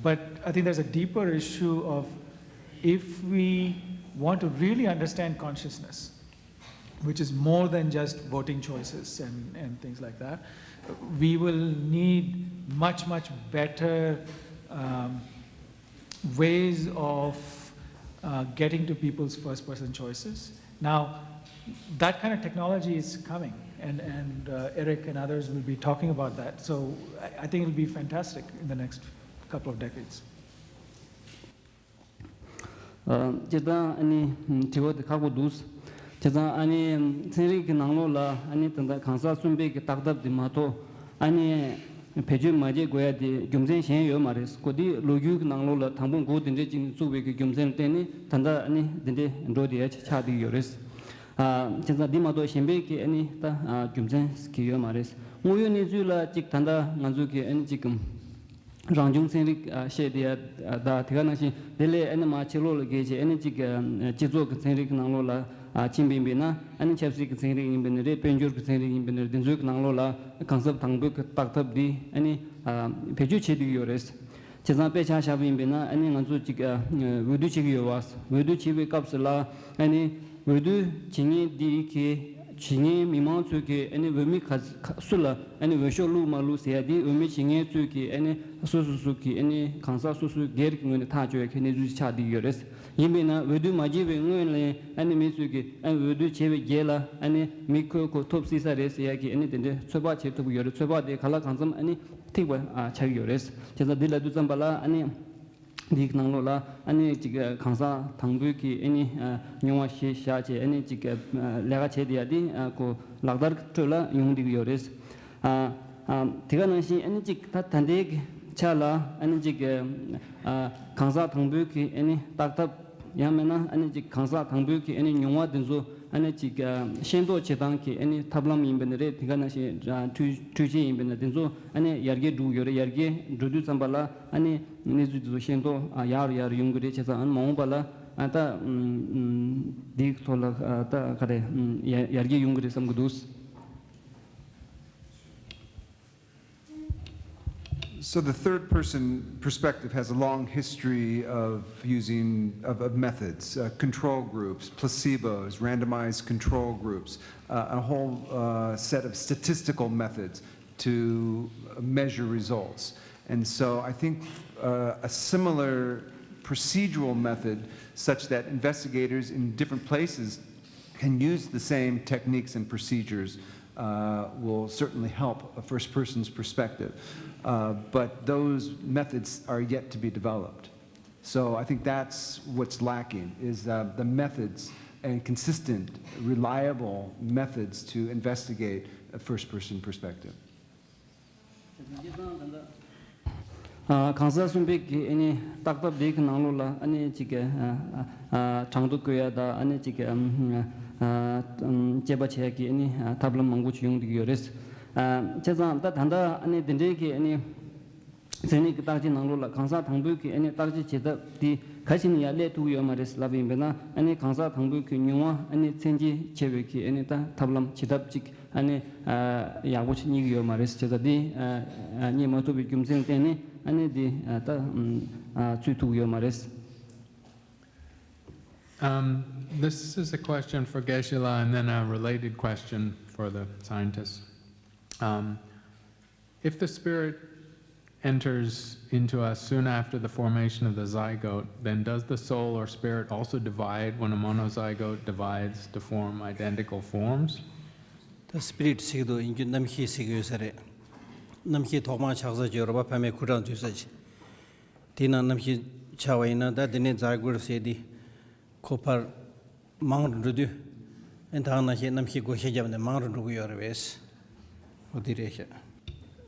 But I think there's a deeper issue of if we want to really understand consciousness, which is more than just voting choices and, and things like that, we will need much, much better um, ways of uh, getting to people's first person choices. Now, that kind of technology is coming, and, and uh, Eric and others will be talking about that. So I, I think it'll be fantastic in the next couple of decades. སྤྱིར་བཏང་ཨ་ནི་དྲི་བ་དེ་ཁག་པོ་འདུག་བྱས་ཙང་ཨ་ནི་ཚན་རིག་གི་ནང་ལོགས་ལ་ཨ་ནི་ད་ལྟ་གང་ཟག་གསུམ་པའི་གི་བརྟག་ཐབས་དེ་མ་གཏོགས་ཨ་ནི་བེད་སྤྱོད་མ་བྱེད་དགོས་ཡ་དེ་རྒྱུ་མཚན་གཞན་ཡོད་མ་རེད། གོ་དེ་ལོ་རྒྱུས་ཀྱི་ནང་ལོགས་ལ་དང་པོ་འགོ་དེ་འདྲས་ཅིག་ནས་བཙུགས་པའི་གི་རྒྱུ་མཚན་ལ་བརྟེན་ནས་ད་ལྟ་ཨ་ནི་དེ་འདྲས་འགྲོ་བསྡད་ཡ་ཆགས་བསྡད་ཡོད་རེད། བྱས་ཙང་འདི་མ་གཏོགས་གཞན་པའི་གི་ཨ་ནི་ད་རྒྱུ་མཚན་གི་ཡོད་མ་རེད། དངོས་ཡོད་གནས་ཚུལ་ལ་ཅིག་ད་ལྟ་ང་ཚོ་གི་ཨ་ནི་ཅིག་རང་བྱུང་ཚན་རིག་བཤད་དེ་ཡ་ད་དེ་ག་ནང་བཞིན་དེ་ལས་ཨ་ནི་མ་ཕྱི་ལོགས་ལ་བརྒལ་བྱས་ཨ་ནི་གཅིག་སྤྱི་ཚོགས་ཀྱི་ཚན་རིག་གི་ནང་ལོགས་ལ་ཕྱིན་པ་ཡིན་པས་ན་ཨ་ནི་ཆབ་སྲིད་ཀྱི་ཚན་རིག་ཡིན་པ་ནི་རེད། དཔལ་འབྱོར་གྱི་ཚན་རིག་ཡིན་པ་ནི་རེད། འདི་ཚོའི་གི་ནང་ལོགས་ལ་གང་ཟག་དང་པོའི་གི་བརྟག་ཐབས་འདི་ཨ་ནི་བེད་སྤྱོད་བྱེད་བསྡད་ཀྱི་ཡོད་རེད། བྱས་ཙང་དཔེ་ཆ་བཞག་པ་ཡིན་པས་ན་ཨ་ནི་ང་ཚོ་གཅིག་འོས་བསྡུ་བྱེད་ཀྱི་ཡོད་པ། འོས་བསྡུ་བྱེད་པའི་སྐབས་སུ་ལ་ཨ་ནི་འོས་བསྡུ་བྱེད་མཁན་འདི་གི་བྱེད་མཁན་མི་མང་ཚོས་ཀྱིས་ཨ་ནི་འོས་མི་ག་ག་སུ་ལ་ཨ་ནི་འོས་ཤོག་བླུགས་མ་བླུགས་ཟེར་ཡ་དེ་འོས་མི་བྱེད་མཁན་ཚོས་ཀྱིས་ཨ་ནི་སོ་སོ་སོ་གི་ཨ་ནི་གང་ཟག་སོ་སོའི་སྒེར་གྱི་ངོས་ནས་ཐག་གཅོད་ཡ་གི་གནས་ཚུལ་ཆགས་བསྡད་ཡོད་རེད། ཡིན་པས་ན་འོས་བསྡུ་མ་བྱས་པའི་སྔོན་ལ་ཨ་ནི་མི་ཚོས་ཀྱིས་ཨ་ནི་འོས་བསྡུ་བྱས་པའི་རྗེས་ལ་ཨ་ནི་མི་ཁོས་ཁོ་ཐོབ་སྲིད་ས་རེད་ཟེར་ཡ་གི་ཨ་ནི་དེ་འདྲའི་ཚོད་དཔག་བྱེད་ཐུབ་ཀྱི་ཡོད་རེད། ཚོད་དཔག་དེ་ག་ལ་གང་འཚམ་ཨ་ནི་ཐིག་པ་ཨ་ཆགས་ཀྱི་ཡོད་རེད། བྱས་ཙང་འདི་ལབ་དུས་ཙམ་པ་ལ་ཨ་ནི། འདིའི་ནང་ལོགས་ལ་ཨ་ནི་ཅིག་གང་ཟག་དང་པོའི་གི་ཨ་ནི་མྱོང་བ་གཞི་བཞག་བྱས་ཨ་ནི་ཅིག་ལས་ཀ་བྱས་བསྡད་ཡ་དེ་ཁོ་ལག་བསྟར་ཁྲོད་ལ་ཡོང་བསྡད་ཀྱི་ཡོད་རེད། དེ་ག་ནང་བཞིན་ཨ་ནི་ཅིག་ད་ད་ལྟའི་གི་ཆ་ལ་ཨ་ནི་ཅིག་གང་ཟག་དང་པོའི་གི་ཨ་ནི་བརྟག་ཐབས་ཡང་མིན་ན་ཨ་ནི་ཅིག་གང་ཟག་དང་པོའི་གི་ཨ་ནི་མྱོང་བ་དེ་ཚོ་ཨ་ནི་ཅིག་ཤེས་རྟོགས་བྱེད་སྟངས་ཀྱི་ཨ་ནི་ཐབས་ལམ་ཡིན་པ་ནི་རེད། དེ་ག་ནང་བཞིན་འཕྲུལ་འཕྲུལ་ཆས་ཡིན་པ་ནི་དེ་ཚོ་ཨ་ནི་ཡར་རྒྱས་འགྲོ་གི་ཡོད་རེད། ཡར་རྒྱས་འགྲོ་དུས་ཙམ་པ་ལ་ཨ་ནི་གནས་ཚུལ་དེ་ཚོ་ཤེས་རྟོགས་ཡག་རུ་ཡག་རུ་ཡོང་གི་རེད། བྱས་ཙང་ཨ་ནི་མ་འོངས་པ་ལ་ཨ་ད་འདིའི་ཐོག་ལ་ད་ག་རེ་ཡར་རྒྱས་ཡོང་གི་རེད་བསམ་གི་འདུག So the third person perspective has a long history of using of, of methods, uh, control groups, placebos, randomized control groups, uh, a whole uh, set of statistical methods to measure results. And so I think uh, a similar procedural method, such that investigators in different places can use the same techniques and procedures, uh, will certainly help a first person's perspective. Uh, but those methods are yet to be developed. So I think that's what's lacking, is uh, the methods and consistent, reliable methods to investigate a first person perspective. ཨ། གང་ཟག་གསུམ་པའི་གི་ཨ་ནི་བརྟག་ཐབས་འདི་གི་ནང་ལོགས་ལ་ཨ་ནི་ཅིག་གི་ཨ་ཨ་གྲངས་ཐོ་བཀོད་ཡ་དང་ཨ་ནི་ཅིག་གི་ཨམ་ཨ་ཨམ་དཔྱད་པ་བྱེད་ཡ་གི་ཨ་ནི་ཨ་ཐབས་ལམ་མང་པོ་ཅིག་ཡོང་བསྡད་ཀྱི་ཡོད་རེད། ཨ་བྱས་ཙང་ད་ད་ལྟ་ཨ་ནི་འདི་འདྲའི་གི་ཨ་ནི་མཚན་ཉིད་ཀྱི་བརྟག་དཔྱད་ནང་ལོགས་ལ་གང་ཟག་དང་པོའི་གི་ཨ་ནི་བརྟག་དཔྱད་བྱེད་ཐབས་འདི་ག་ཞིག་ནས་ཡང་སླེབས་ཐུབ་ཀྱི་ཡོད་མ་རེད་ལབ་ཡིན་པས་ན། ཨ་ནི་གང་ཟག་དང་པོའི་གི་མྱོང་བ་ཨ་ནི་མཚན་གྱི་ཆེ་བའི་གི་ཨ་ནི་ད་ཐབས་ལམ་བྱེད་ཐབས་ཅིག་ཨ་ནི་ཨ་ཡག་པོ་ཞིག་རྙེད་ཀྱི་ཡོད་མ་རེད། བྱས་ཙང་འདི་ཨ་ཨ་རྙེད་མ་ཐུབ་པའི་རྒྱུ་མཚན་བརྟེན་ནས་ཨ་ནི་འདི་ཨ་ད་ཨ་ཚུད་ཐུབ་ཀྱི་ཡོད་མ་རེད། Um, this is a question for Geshe-la and then a related question for the scientists. Um, if the spirit enters into us soon after the formation of the zygote, then does the soul or spirit also divide when a monozygote divides to form identical forms? ད་སྤི་རིཊ་ཟེར་གྱི་འདུག་ཡིན་རྒྱུ་རྣམ་ཤེས་ཟེར་གྱི་ཡོད་ས་རེད། རྣམ་ཤེས་ཐོག་མར་ཆགས་ས་ཅིག་ཡོད་རེད་པ། ཕ་མའི་ཁུ་ཁྲག་འཛུལ་ས་ཅིག་དེའི་ནང་རྣམ་ཤེས་ཆགས་པ་ཡིན་ན། ད་དེ་ནས་ཛའི་གོཊ་ཟེར་དེ་ཁོ་ཕར་མང་རུ་འགྲོ་དུས། ཨེ་ད་ག་ནང་བཞིན་རྣམ་ཤེས་བགོ་བཤའ་བརྒྱབ་ནས་མང་རུ་འགྲོ་གི་ཡོད་རེད་པས། འོ་དེ་རེད་ཤག་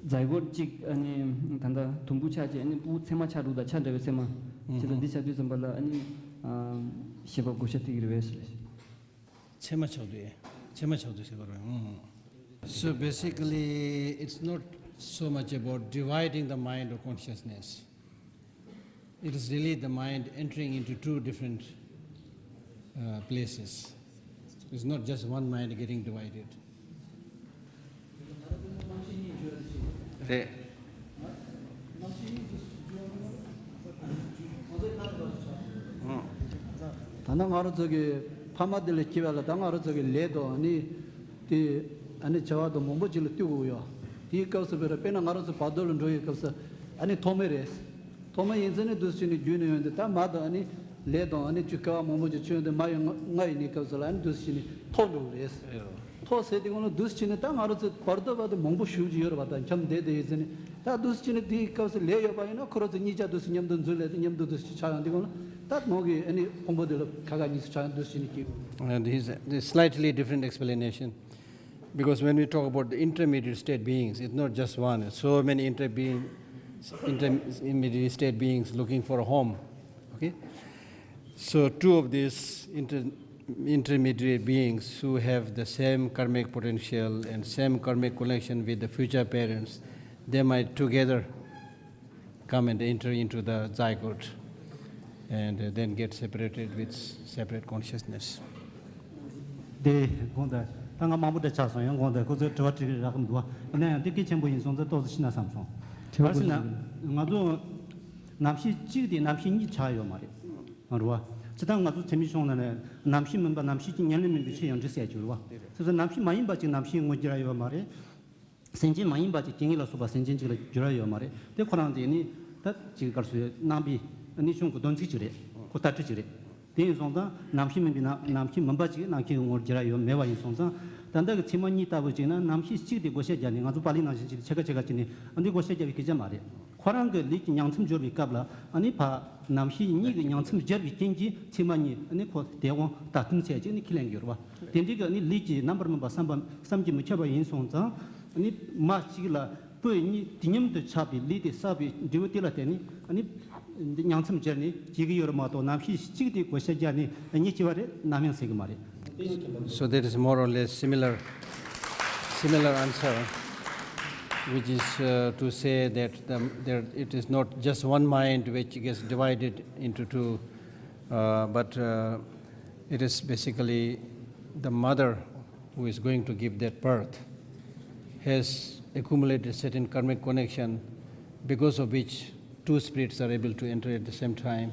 ཛའི་གོཊ་གཅིག་ཨ་ནི་ད་ལྟ་དུམ་བུ་ཆགས་རྗེས་ཨ་ནི་ཕྲུ་གུ་ཚད་མ་ཆགས་འགྲོ་དང་ཆ་འདྲ་བའི་ཚད་མ། བྱས་ཙང་འདི་ཆགས་དུས་ཙམ་པ་ལ་ཨ་ནི་ཨ་ཤེས་པ་བགོ་བཤའ་ཐེབས་ཀྱི་རེད་པས། ཚད་མ་ཆགས་དུས། ཚད་མ་ཆགས་དུས་ཟེར་བ་རེད། ཨང་། So basically, it's not so much about dividing the mind or consciousness. It is really the mind entering into two different uh, places. It's not just one mind getting divided. རེད། ད་ནང་ང་རང་ཚོ་གི་ཕ་མ་དེ་ལ་སྐྱེ་བ་ལ་ད་ང་རང་ཚོ་གི་ལས་དང་ནི་དེ་ཨ་ནི་བྱ་བ་དང་མང་པོ་ཅིག་ལ་ལྟོས་དགོས་ཡོད། དེའི་སྐབས་སུ་དཔེར་དཔེར་ན་ང་རང་ཚོ་བར་དོ་ལ་འགྲོ་ཡི་སྐབས་སུ་ཨ་ནི་ཐོག་མེད་རེད། ཐོག་མ་ཡིན་ཚེ་ནི་འདུག་སེ་བྱས་ནས་རྒྱུད་ནས་ཡོང་དུས་ད་མ་དང་ཨ་ནི་ལས་དང་ཨ་ནི་ཅིག་སྐལ་བ་མང་པོ་ཅིག་བྱུང་ཡོང་དུས་མ་ཡི་ང་ཡི་ནི་སྐབས་སུ་ལ་ཨ་ནི་འདུག་སེ་བྱས་ནས་ཐོག་འགྲོ་གི་རེད། ཐོག་ཟེར་དུས་སྒང་ལ་འདུག་སེ་བྱས་ནས་ད་ང་རང་ཚོ་བར་དོ་བར་དོ་མང་པོ་ཞེ་པོ་ཅིག་ཡོད་རེད་པ། ད་འཁྱམས་བསྡད་དེ་ཡོད་ཚེ་ནི་ད་འདུག་སེ་བྱས་ནས་དེའི་སྐབས་སུ་ལས་ཡོད་པ་ཡིན་ན་ཁོ་རང་ཚོ་གཉིས་ཆ་འདུག་སེ་མཉམ་དུ་འཛུལ་ལས་དེ་མཉམ་དུ་འདུག་སེ་ཆགས་ཡོང་དུས་སྒང་ལ་ད་ནང་གི་ཨ་ནི་ཕུང་པོ་དེ་ལ་ཁ་ཁ་གཉིས་སུ་ཆགས་ཡོང་འདུག་སེ་བྱས་ནས་སྐྱེས། Uh, this is a slightly different explanation. Because when we talk about the intermediate state beings, it's not just one, it's so many interbeing, intermediate state beings looking for a home. Okay? So, two of these inter, intermediate beings who have the same karmic potential and same karmic connection with the future parents, they might together come and enter into the zygote and uh, then get separated with separate consciousness. དེ་དགོངས་དག་ད་ང་མང་པོ་འདྲ་ཆགས་སོང་། ཡང་དགོངས་དག་ཁོ་ཚོས་དྲི་བ་དྲི་རག་གི་མི་འདུག་ཡིན་ན་ཡང་འདི་གལ་ཆེན་པོ་ཡིན་སོང་ཙང་ཏོག་ཙམ་ཤེས་ན་བསམ་སོང་། དྲི་བ་བར་སེ་ན་ང་ཚོ་རྣམ་ཤེས་གཅིག་དེ་རྣམ་ཤེས་གཉིས་ཆགས་ཡོད་མ་རེད། རེད་བ། ཇི་ལྟར་ང་ཚོ་ཚད་མའི་གཞུང་ནང་ནས་རྣམ་ཤེས་མིན་པ་རྣམ་ཤེས་ཀྱི་ཉེར་ལེན་མིན་པའི་ཕྱིར་ཡང་འདྲི་ཟེར་གྱི་རེད་བ། དེ་ཚོ་རྣམ་ཤེས་མ་ཡིན་པ་ཅིག་རྣམ་ཤེས་ངོས་འགྱུར་ཡ་ཡོད་མ་རེད། སེམས་ཅན་མ་ཡིན་པ་ཅིག་སྐྱེ་དངོས་ལ་སོགས་པ་སེམས་ཅན་ཅིག་ལ་འགྱུར་བ་ཡོད་མ་རེད། དེ་ཁོ་རང་དེ་ནི་ད་ཅིག་སྐབས་སུ་རྣམ་པའི་གནས་ཆུང་གི་དོན་ཚིག་ཅིག་རེད། ཁོ་ལྟ་སྤྲོད་ཅིག་རེད། དེ་ཡིན་སོང་ཙང་རྣམ་ཤེས་མིན་པའི་རྣམ་རྣམ་ཤེས་མིན་པ་ཅིག་རྣམ་ཤེས་ངོར་འགྱུར་བ་ཡོད་མེད་པ་ཡིན་སོང་ཙང་ད་ལྟ་གི་ཚད་མ་གཉིས་ལྟ་བུ་ཅིག་ན་རྣམ་ཤེས་གཅིག་དེ་བགོ་བཤའ་རྒྱག་ནས་ང་ཚོ་པཱ་ལི་ནང་བཞིན་ཅིག་ཕྱེད་ཀ་ཕྱེད་ཀ་བྱས་ནས་འདི་བགོ་བཤའ་རྒྱག་པའི་སྐད་ཆ་མ་རེད། ཁོ་རང་གི་ལུས་ཀྱི་ཉིང་མཚམས་སྦྱོར་བའི་སྐབས་ལ་ཨ་ནི་ཕ་རྣམ་ཤེས་གཉིས་ཀྱི་ཉིང་མཚམས་སྦྱར་བའི་རྐྱེན་གྱིས་ཚད་མ་གཉིས་ཨ་ནི་ཁོ་དེ་དབང་ད་ཐུན་ཚད་ཅིག་ནི་ཁས་ལེན་གྱི་ཡོད་རེད་བ། དེ་འདྲའི་གི་ནི་ལུས་ཀྱི་རྣམ་པར་སྨིན་པ་བསམ་པ་བསམ་གྱིས་མི་ཁྱབ་པ་ཡིན་སོང་ཙང་། ནི་མ་གཅིག་ལ་པོད་གཉིས་དུས་མཉམ་དུ་ཆགས་པའི་ལུས་དེ་བསགས་པའི་འབྲས་བུ་དེ་ལ་བརྟེན་ནས་ནི་ཉིང་མཚམས་སྦྱར་ནས་སྐྱེ་གི་ཡོད་རེད་མ་གཏོགས་རྣམ་ཤེས་གཅིག་དེ་བགོ་བཤའ་རྒྱག་ནས་གཉིས་སྐྱེ་བ་རེད། ནམ་ཡང་ཟེར་གི་མ་རེད། So that is more or less similar, similar answer, which is uh, to say that the, there, it is not just one mind which gets divided into two, uh, but uh, it is basically the mother who is going to give that birth has accumulated certain karmic connection, because of which two spirits are able to enter at the same time,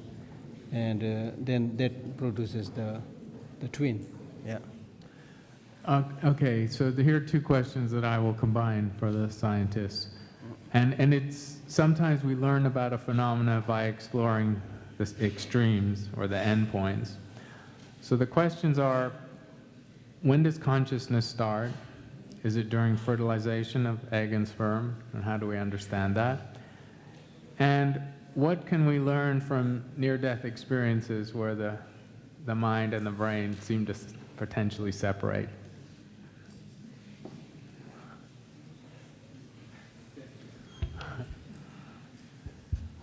and uh, then that produces the, the twin. Yeah. Uh, okay, so the, here are two questions that I will combine for the scientists. And, and it's sometimes we learn about a phenomena by exploring the extremes or the endpoints. So the questions are, when does consciousness start? Is it during fertilization of egg and sperm? And how do we understand that? And what can we learn from near death experiences where the, the mind and the brain seem to potentially separate?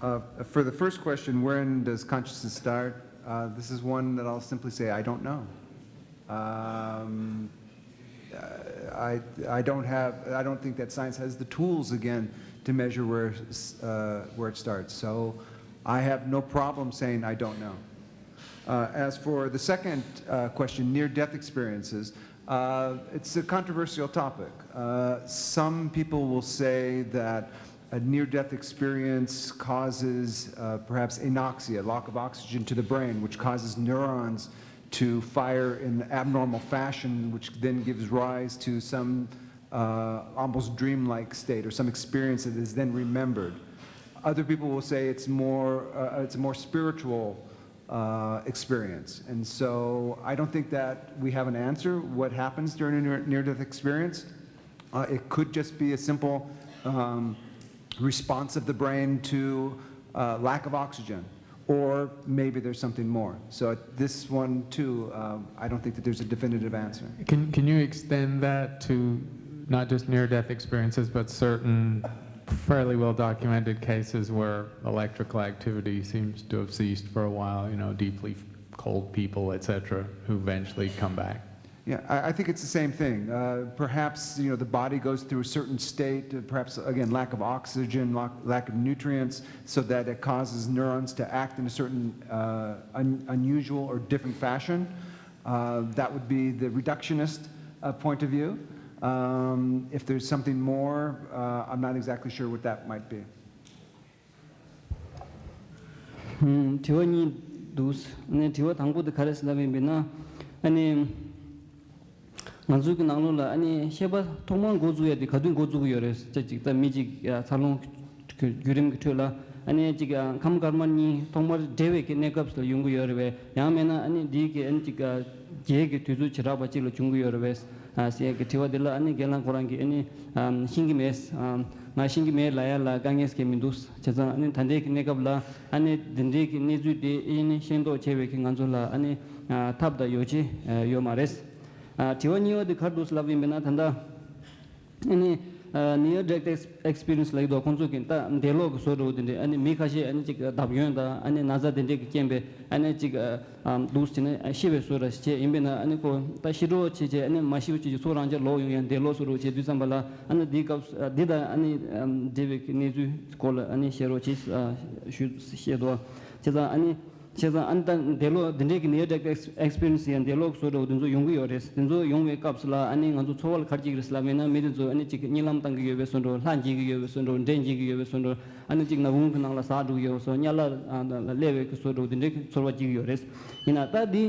Uh, for the first question, when does consciousness start? Uh, this is one that I'll simply say, I don't know. Um, uh, I, I don't have, I don't think that science has the tools again to measure where, uh, where it starts. So I have no problem saying I don't know. Uh, as for the second uh, question, near death experiences, uh, it's a controversial topic. Uh, some people will say that a near death experience causes uh, perhaps anoxia, lack of oxygen to the brain, which causes neurons to fire in an abnormal fashion, which then gives rise to some uh, almost dreamlike state or some experience that is then remembered. Other people will say it's more, uh, it's a more spiritual uh, experience. And so I don't think that we have an answer what happens during a near death experience. Uh, it could just be a simple um, response of the brain to uh, lack of oxygen. Or maybe there's something more. So this one, too, um, I don't think that there's a definitive answer. Can, can you extend that to not just near death experiences, but certain fairly well documented cases where electrical activity seems to have ceased for a while, you know, deeply cold people, et cetera, who eventually come back? Yeah, I, I think it's the same thing. Uh, perhaps you know the body goes through a certain state, uh, perhaps again lack of oxygen, lack, lack of nutrients, so that it causes neurons to act in a certain uh, un, unusual or different fashion. Uh, that would be the reductionist uh, point of view. Um, if there's something more, uh, I'm not exactly sure what that might be. དྲི་བ་གཉིས་འདུག་ཨ་ནི་དྲི་བ་དང་པོ་དེ་ག་རེ་ཟེར་ལབ་ཡིན་པས་ན། ཨ་ནི་ང་ཚོའི་གི་ནང་ལོགས་ལ་ཨ་ནི་ཤེས་པ་ཐོག་མར་འགོ་འཛུགས་ཡ་དེ་ག་དུས་འགོ་འཛུགས་ཀྱི་ཡོད་རེད་ཟེར་ཅིག་ད་མི་གཅིག་འཚར་ལོངས་བརྒྱུད་རིམ་གྱི་ཁྲོད་ལ་ཨ་ནི་ཅིག་ཁམས་དཀར་དམར་གཉིས་ཐོག་མར་འབྲེལ་བའི་གི་གནས་སྐབས་སུ་ཡོང་གི་ཡོད་རེད་བས། ཡང་མིན་ན་ཨ་ནི་འདིའི་གི་ཨ་ནི་ཅིག་རྒྱའི་གི་དུས་ཚོད་བྱེ་བྲག་པ་གཅིག་ལ་བྱུང་གི་ཡོད་རེད་བས། ཟེར་ཡ་གི་དྲི་བ་འདི་ལ་ཨ་ནི་རྒན་ལགས་ཁོ་རང་གིས་ཨ་ནི་ཤེས་ཀྱི་མེད། ང་ཤེས་ཀྱི་མེད་ལབ་ཡ་ལ་དཀའ་ངལ་གང་ཡང་མི་འདུག་བྱས་ཙང་ཨ་ནི་ད་ལྟའི་གི་གནས་སྐབས་ལ་ཨ་ནི་འདི་འདྲའི་གི་གནས་ཚུལ་དེ་ཨ་ནི་ཤེས་རྟོགས་བྱེད་པའི་གི་ང་ཚོ་ལ་ཨ་ནི་ཐབས་དང་ཡོ་བྱད་ཡོད་མ་རེད། དྲི་བ་གཉིས་པ་དེ་ག་རེ་འདུག་ལབ་ཡིན་པས་ན་ད་ལྟ། ཨ་ནི་near death experience ལབ་ཀྱི་འདུག་ཁོང་ཚོ་གི་ད་འདས་ལོག་གི་བཟོ་འདྲ་བོ་དེ་འདྲས་ཨ་ནི་མི་ཁ་ཤས་ཨ་ནི་ཅིག་བརྡབ་སྐྱོན་དང་ཨ་ནི་ན་ཚ་དེ་འདྲས་ཀྱི་རྐྱེན་པས་ཨ་ནི་ཅིག་འདུག་བྱས་ནས་ཤི་བའི་བཟོ་འདྲ་ཞིག་བྱས་ཡིན་པས་ན་ཨ་ནི་ཁོ་ད་ཤི་གྲབས་བྱས་བྱས་ཨ་ནི་མ་ཤི་བ་བྱས་ཀྱི་ཚོ་རང་ཅག་ལོག་ཡོང་ཡང་འདས་ལོག་བཟོ་འདྲ་བོ་བྱས་དུས་ཙམ་པ་ལ་ཨ་ནི་འདིའི་སྐབས་འདི་དང་ཨ་ནི་འབྲེལ་བའི་གནས་ཚུལ་སྐོར་ལ་ཨ་ནི་བཤད་རོགས་བྱས་ཞུ་བཤད་དོ། བྱས་ཙང་ཨ་ནི། བྱས་ཙང་ཨ་ནི་ད་འདས་ལོག་འདི་འདྲའི་གི་near death experience ཡང་འདས་ལོག་བཟོ་འདྲ་བོ་དེ་ཚོ་ཡོང་གི་ཡོད་རེད། དེ་ཚོ་ཡོང་བའི་སྐབས་སུ་ལ་ཨ་ནི་ང་ཚོ་ཚོར་བ་ལ་ག་རེ་སྐྱེ་གི་རེད་ལབ་ཡིན་ན་མི་དེ་ཚོ་ཨ་ནི་ཅིག་གཉིད་ལམ་བཏང་གི་ཡོད་པའི་བཟོ་འདྲ་བོ་ལྷ་འགྱེད་ཀྱི་ཡོད་པའི་བཟོ་འདྲ་བོ་འདྲེ་འགྱེད་ཀྱི་ཡོད་པའི་བཟོ་འདྲ་བོ་ཨ་ནི་ཅིག་ནག་ཁུང་གི་ནང་ལ་ཟགས་འགྲོ་གི་ཡོད་པའི་བཟོ་དམྱལ་བ་ལ་སླེབས་པའི་གི་བཟོ་འདྲ་བོ་དེ་འདྲའི་གི་ཚོར་བ་སྐྱེ་གི་ཡོད་རེད། ཡིན་ན་ད་འདི་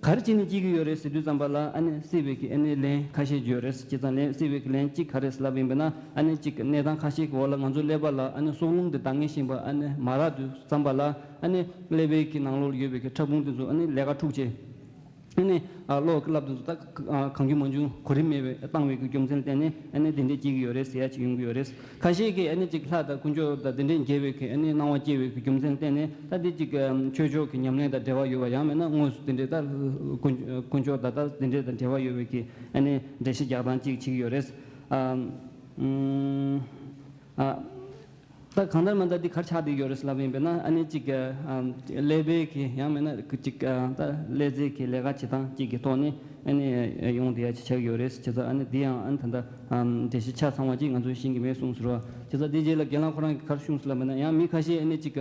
ག་རེ་བྱས་ནས་སྐྱེ་གི་ཡོད་རེད་ཟེར་དུས་ཙམ་པ་ལ་ཨ་ནི་སྲིད་པའི་གི་ཨ་ནི་ལན་ཁ་ཤས་ཡོད་རེད། བྱས་ཙང་ལན་སྲིད་པའི་གི་ལན་གཅིག་ག་རེ་ལབ་ཡིན་པས་ན་ཨ་ནི་ཅིག་གནས་སྟངས་ཁ་ཤས་ཀྱི་འོག་ལ་ང་ཚོ་ཀླད་པ་ལ་ཨ་ནི་སྲོག་རླུང་དེ་འདང་ངེས་བཞིན་པ་ཨ་ནི་མ་རག་དུས་ཙམ་པ་ལ་ཨ་ནི་ཀླད་པའི་གི་ནང་ལོགས་ལ་ཡོད་པའི་གི་ཕྲ་ཕུང་དེ་ཚོ་ཨ་ནི་ལས་ཀ་འཁྲུག་བྱས། ཨ་ནི་གློ་བ་གི་རླབས་དེ་ཚོ་ད་གང་བྱུང་མང་བྱུང་གོ་རིམ་མེད་པའི་བཏང་བའི་གི་རྒྱུ་མཚན་བརྟེན་ནས་ཨ་ནི་དེ་འདྲས་སྐྱེ་གི་ཡོད་རེད་ཟེར་ཡ་ཅིག་ཡོང་གི་ཡོད་རེད། ཁ་ཤས་ཀྱིས་ཨ་ནི་ཅིག་ལྷ་དང་དཀོན་མཆོག་དང་དེ་འདྲས་མཇལ་བའི་གི་ཨ་ནི་སྣང་བ་སྐྱེ་བའི་གི་རྒྱུ་མཚན་བརྟེན་ནས་ད་དེ་ཅིག་ཆོས་ཕྱོགས་ཀྱི་ཉམས་ལེན་དང་འབྲེལ་བ་ཡོད་པ་ཡང་མིན་ན་དངོས་སུ་དེ་འདྲས་ད་དཀོན་མཆོག་དང་ད་དེ་འདྲས་དང་འབྲེལ་བ་ཡོད་པའི་གི་ཨ་ནི་འགྲེལ་བཤད་རྒྱག་སྟངས་ཅིག་བྱེད་ཀྱི་ཡོད་རེད། ཨ། ད་གང་ལྟར་མ་ལྟར་འདི་ག་རེ་ཆགས་བསྡད་ཡོད་རེད་ལབ་ཡིན་པས་ན་ཨ་ནི་ཅིག་ཀླད་པའི་གི་ཡང་མིན་ན་ཅིག་ད་ཀླད་རྩའི་གི་ལས་ཀ་བྱེད་སྟངས་གཅིག་གི་ཐོག་ནས་ཨ་ནི་ཡོང་བསྡད་ཡ་ཅིག་ཆགས་ཡོད་རེད། བྱས་ཙང་ཨ་ནི་འདི་ཡང་ཨ་ནི་ད་ལྟ་འགྲེལ་བཤད་ཆ་ཚང་བ་ཅིག་ང་ཚོས་ཤེས་ཀྱི་མེད་གསུངས་ཟེར་བ། བྱས་ཙང་འདིའི་རྗེས་ལ་རྒན་ལགས་ཁོ་རང་གིས་ག་རེ་གསུངས་ལབ་ཡིན་ན་ཡང་མི་ཁ་ཤས་ཨ་ནི་ཅིག་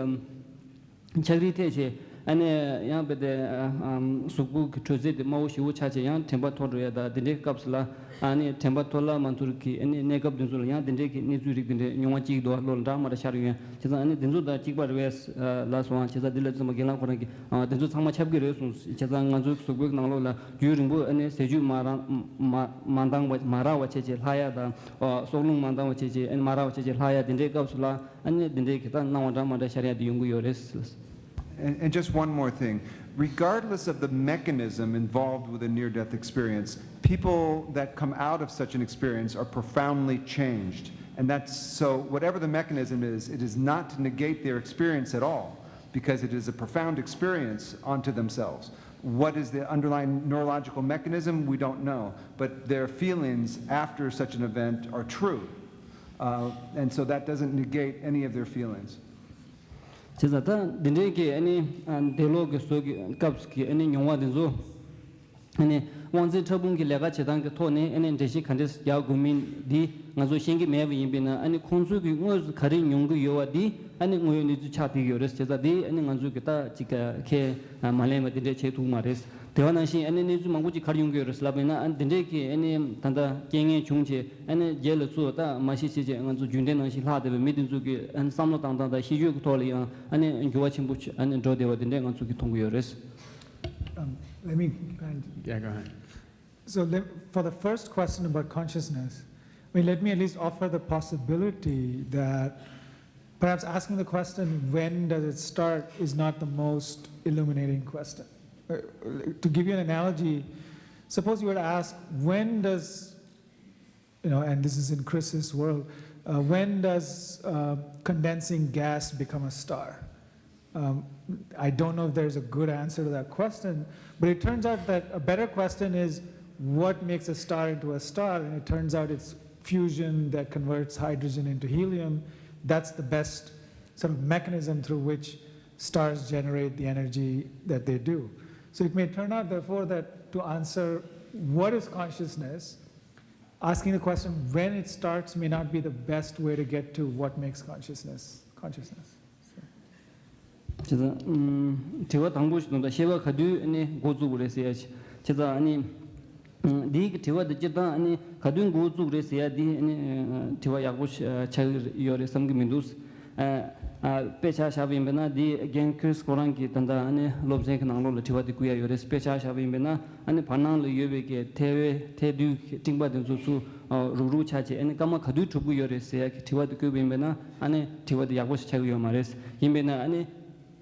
ཆགས་རིགས་འཐེན་བྱས་ ཨ་ནི་ཡང་དཔེ་དེ་ཨ་ཨམ་གཟུགས་པོ་གི་དྲོད་ཚད་དེ་དམའ་བོ་ཞེ་པོ་ཆགས་བྱས་ཡང་དྲན་པ་འཐོར་འགྲོ་ཡ་ད་དེ་འདྲའི་སྐབས་སུ་ལ་ཨ་ནི་དྲན་པ་འཐོར་ལ་མ་འཐོར་གི་ཨ་ནི་གནས་སྐབས་དེ་ཚོ་ལ་ཡང་དེ་འདྲའི་གི་གནས་ཚུལ་རིགས་དེ་འདྲའི་མྱོང་བ་གཅིག་འདུག་བ་བློ་ལ་འདྲ་མ་འདྲ་ཤར་ཡོང་ཡ། བྱས་ཙང་ཨ་ནི་དེ་ཚོ་དང་གཅིག་པ་རེད་པས་ལ་སོང་བ། བྱས་ཙང་དེ་ལ་ཚོད་མ་རྒན་ལགས་ཁོ་རང་གིས་ཨ་དེ་ཚོ་ཚང་མ་ཁྱབ་ཀྱི་རེད་གསུངས། བྱས་ཙང་ང་ཚོའི་གཟུགས་པོའི་ནང་ལོགས་ལ་རྒྱུན་རིང་པོ་ཨ་ནི་ཟས་བཅུད་མ་རག་མ་མ་འདང་བ་མ་རག་པ་བྱས་བྱས་ལྷག་ཡ་དང་། ཨ་སྲོག་རླུང་མ་འདང་བ་བྱས་བྱས་ཨ་ནི་མ་རག་པ་བྱས་བྱས་ལྷག་ཡ་དེ་འདྲའི་སྐབས་སུ་ལ་ཨ་ནི་དེ་འདྲའི་གི་ད་སྣང་བ་འདྲ་མ་འདྲ་ཤར་ཡ་དེ་ཡོང་གི་ཡོད་རེད། And, and just one more thing. Regardless of the mechanism involved with a near death experience, people that come out of such an experience are profoundly changed. And that's so, whatever the mechanism is, it is not to negate their experience at all, because it is a profound experience onto themselves. What is the underlying neurological mechanism? We don't know. But their feelings after such an event are true. Uh, and so that doesn't negate any of their feelings. བྱས་ཙང་ད་འདི་འདྲའི་གི་ཨ་ནི་ཨ་འདས་ལོག་གི་བཟོ་གི་སྐབས་ཀྱི་ཨ་ནི་མྱོང་བ་འདི་ཚོ་ཨ་ནི་དབང་འཛིན་ཕྲ་ཕུང་གི་ལས་ཀ་བྱེད་སྟངས་ཀྱི་ཐོག་ནས་ཨ་ནི་འགྲེལ་བཤད་ག་འདྲས་རྒྱག་དགོས་མིན་འདི་ང་ཚོ་ཤེས་ཀྱི་མེད་པ་ཡིན་པས་ན། ཨ་ནི་ཁོང་ཚོས་ཀྱི་དངོས་སུ་ག་རེ་མྱོང་གི་ཡོད་པ་འདི་ཨ་ནི་དངོས་ཡོད་གནས་ཚུལ་ཆགས་བསྡད་ཀྱི་ཡོད་རེད། བྱས་ཙང་འདི་ཨ་ནི་ང་ཚོས་ཀྱི་ད་ཅིག་ཁས་མ་ལེན་པ་འདི་འདྲས་བྱེད་ཐུབ་མ་རེད། དེ་བ་ནང་བཞིན་ཨ་ནི་གནས་ཚུལ་མང་པོ་ཅིག་ག་རེ་ཡོང་གི་ཡོད་རེད་ལབ་པ་ཡིན་ན། ཨ་ནི་འདི་འདྲས་ཀྱི་ཨ་ནི་ད་ལྟ་རྐྱེན་ངན་བྱུང་བྱས་ཨ་ནི་རྗེས་ལ་ཚུར་ད་མ་ཤི་ཤི་བྱས་ང་ཚོ་རྒྱུན་ལྡན་ནང་བཞིན་ལྷག་བསྡད་པའི་མི་དེ་ཚོ་གི་ཨ་ནི་བསམ་བློ་བཏང་སྟངས་དང་ཤེས་སྤྱོད་ཀྱི་ཐོག་ལ་ཡང་ཨ་ནི་འགྱུར་བ་ཆེན་པོ་ཨ་ནི་འགྲོ་བསྡད་པ་དེ་འདྲས་ང་ཚོ་གིས་མཐོང་གི་ཡོད་རེད། Um, let me kind Yeah, go ahead. So let, for the first question about consciousness, I mean, let me at least offer the possibility that perhaps asking the question, "When does it start?" is not the most illuminating question. Uh, to give you an analogy, suppose you were to ask, "When does," you know, and this is in Chris's world, uh, "when does uh, condensing gas become a star?" Um, I don't know if there's a good answer to that question, but it turns out that a better question is, "What makes a star into a star?" And it turns out it's fusion that converts hydrogen into helium. That's the best sort of mechanism through which stars generate the energy that they do. So it may turn out, therefore, that to answer what is consciousness, asking the question when it starts may not be the best way to get to what makes consciousness consciousness. བྱས་ཙང་ཨུམ་དྲི་བ་དང་པོ་ཞིག་དང་ད་ཤེས་པ་ག་དུས་ཨ་ནི་འགོ་བཙུགས་པ་རེད་ཟེར་ཡ་ཞིག་བྱས་ཙང་ཨ་ནི་ཨུམ་འདིའི་གི་དྲི་བ་འདི་སྤྱིར་བཏང་ཨ་ནི་ག་དུས་འགོ་བཙུགས་རེད་ཟེར་ཡ་འདི་ཨ་ནི་ཨ་དྲི་བ་ཡག་པོ་ཞིག་ཨ་ཆགས་ཀྱི་ཡོད་རེད་བསམ་གྱི་མི་འདུག་ཨ་ཨ་དཔེ་ཆ་བཞག་པ་ཡིན་པ་ན་འདི་རྒན་ཁྲིས་ཁོ་རང་གི་ད་ལྟ་ཨ་ནི་སློབ་ཚན་གྱི་ནང་ལོགས་ལ་དྲི་བ་འདི་བསྐུར་ཡ་ཡོད་རེད། དཔེ་ཆ་བཞག་པ་ཡིན་པ་ན་ཨ་ནི་བར་སྣང་ལ་ཡོད་པའི་གི་ཐལ་བའི་ཐལ་རྡུལ་གྱི་སྤྲིན་པ་འདི་ཚོ་ཚུར་ཨ་རུག་རུག་ཆགས་བྱས་ཨ་ནི་སྐར་མ་ག་དུས་གྲུབ་ཀྱི་ཡོད་རེད་ཟེར་ཡ་གི་དྲི་བ་འདི་བསྐུར་བ་ཡིན་པ་ན་ཨ་ནི་དྲི་བ་འདི་ཡག་པོ་ཞིག་ཆགས་ཀྱི་ཡོད་མ་རེད། ཡིན་པས་ན་ཨ་ནི་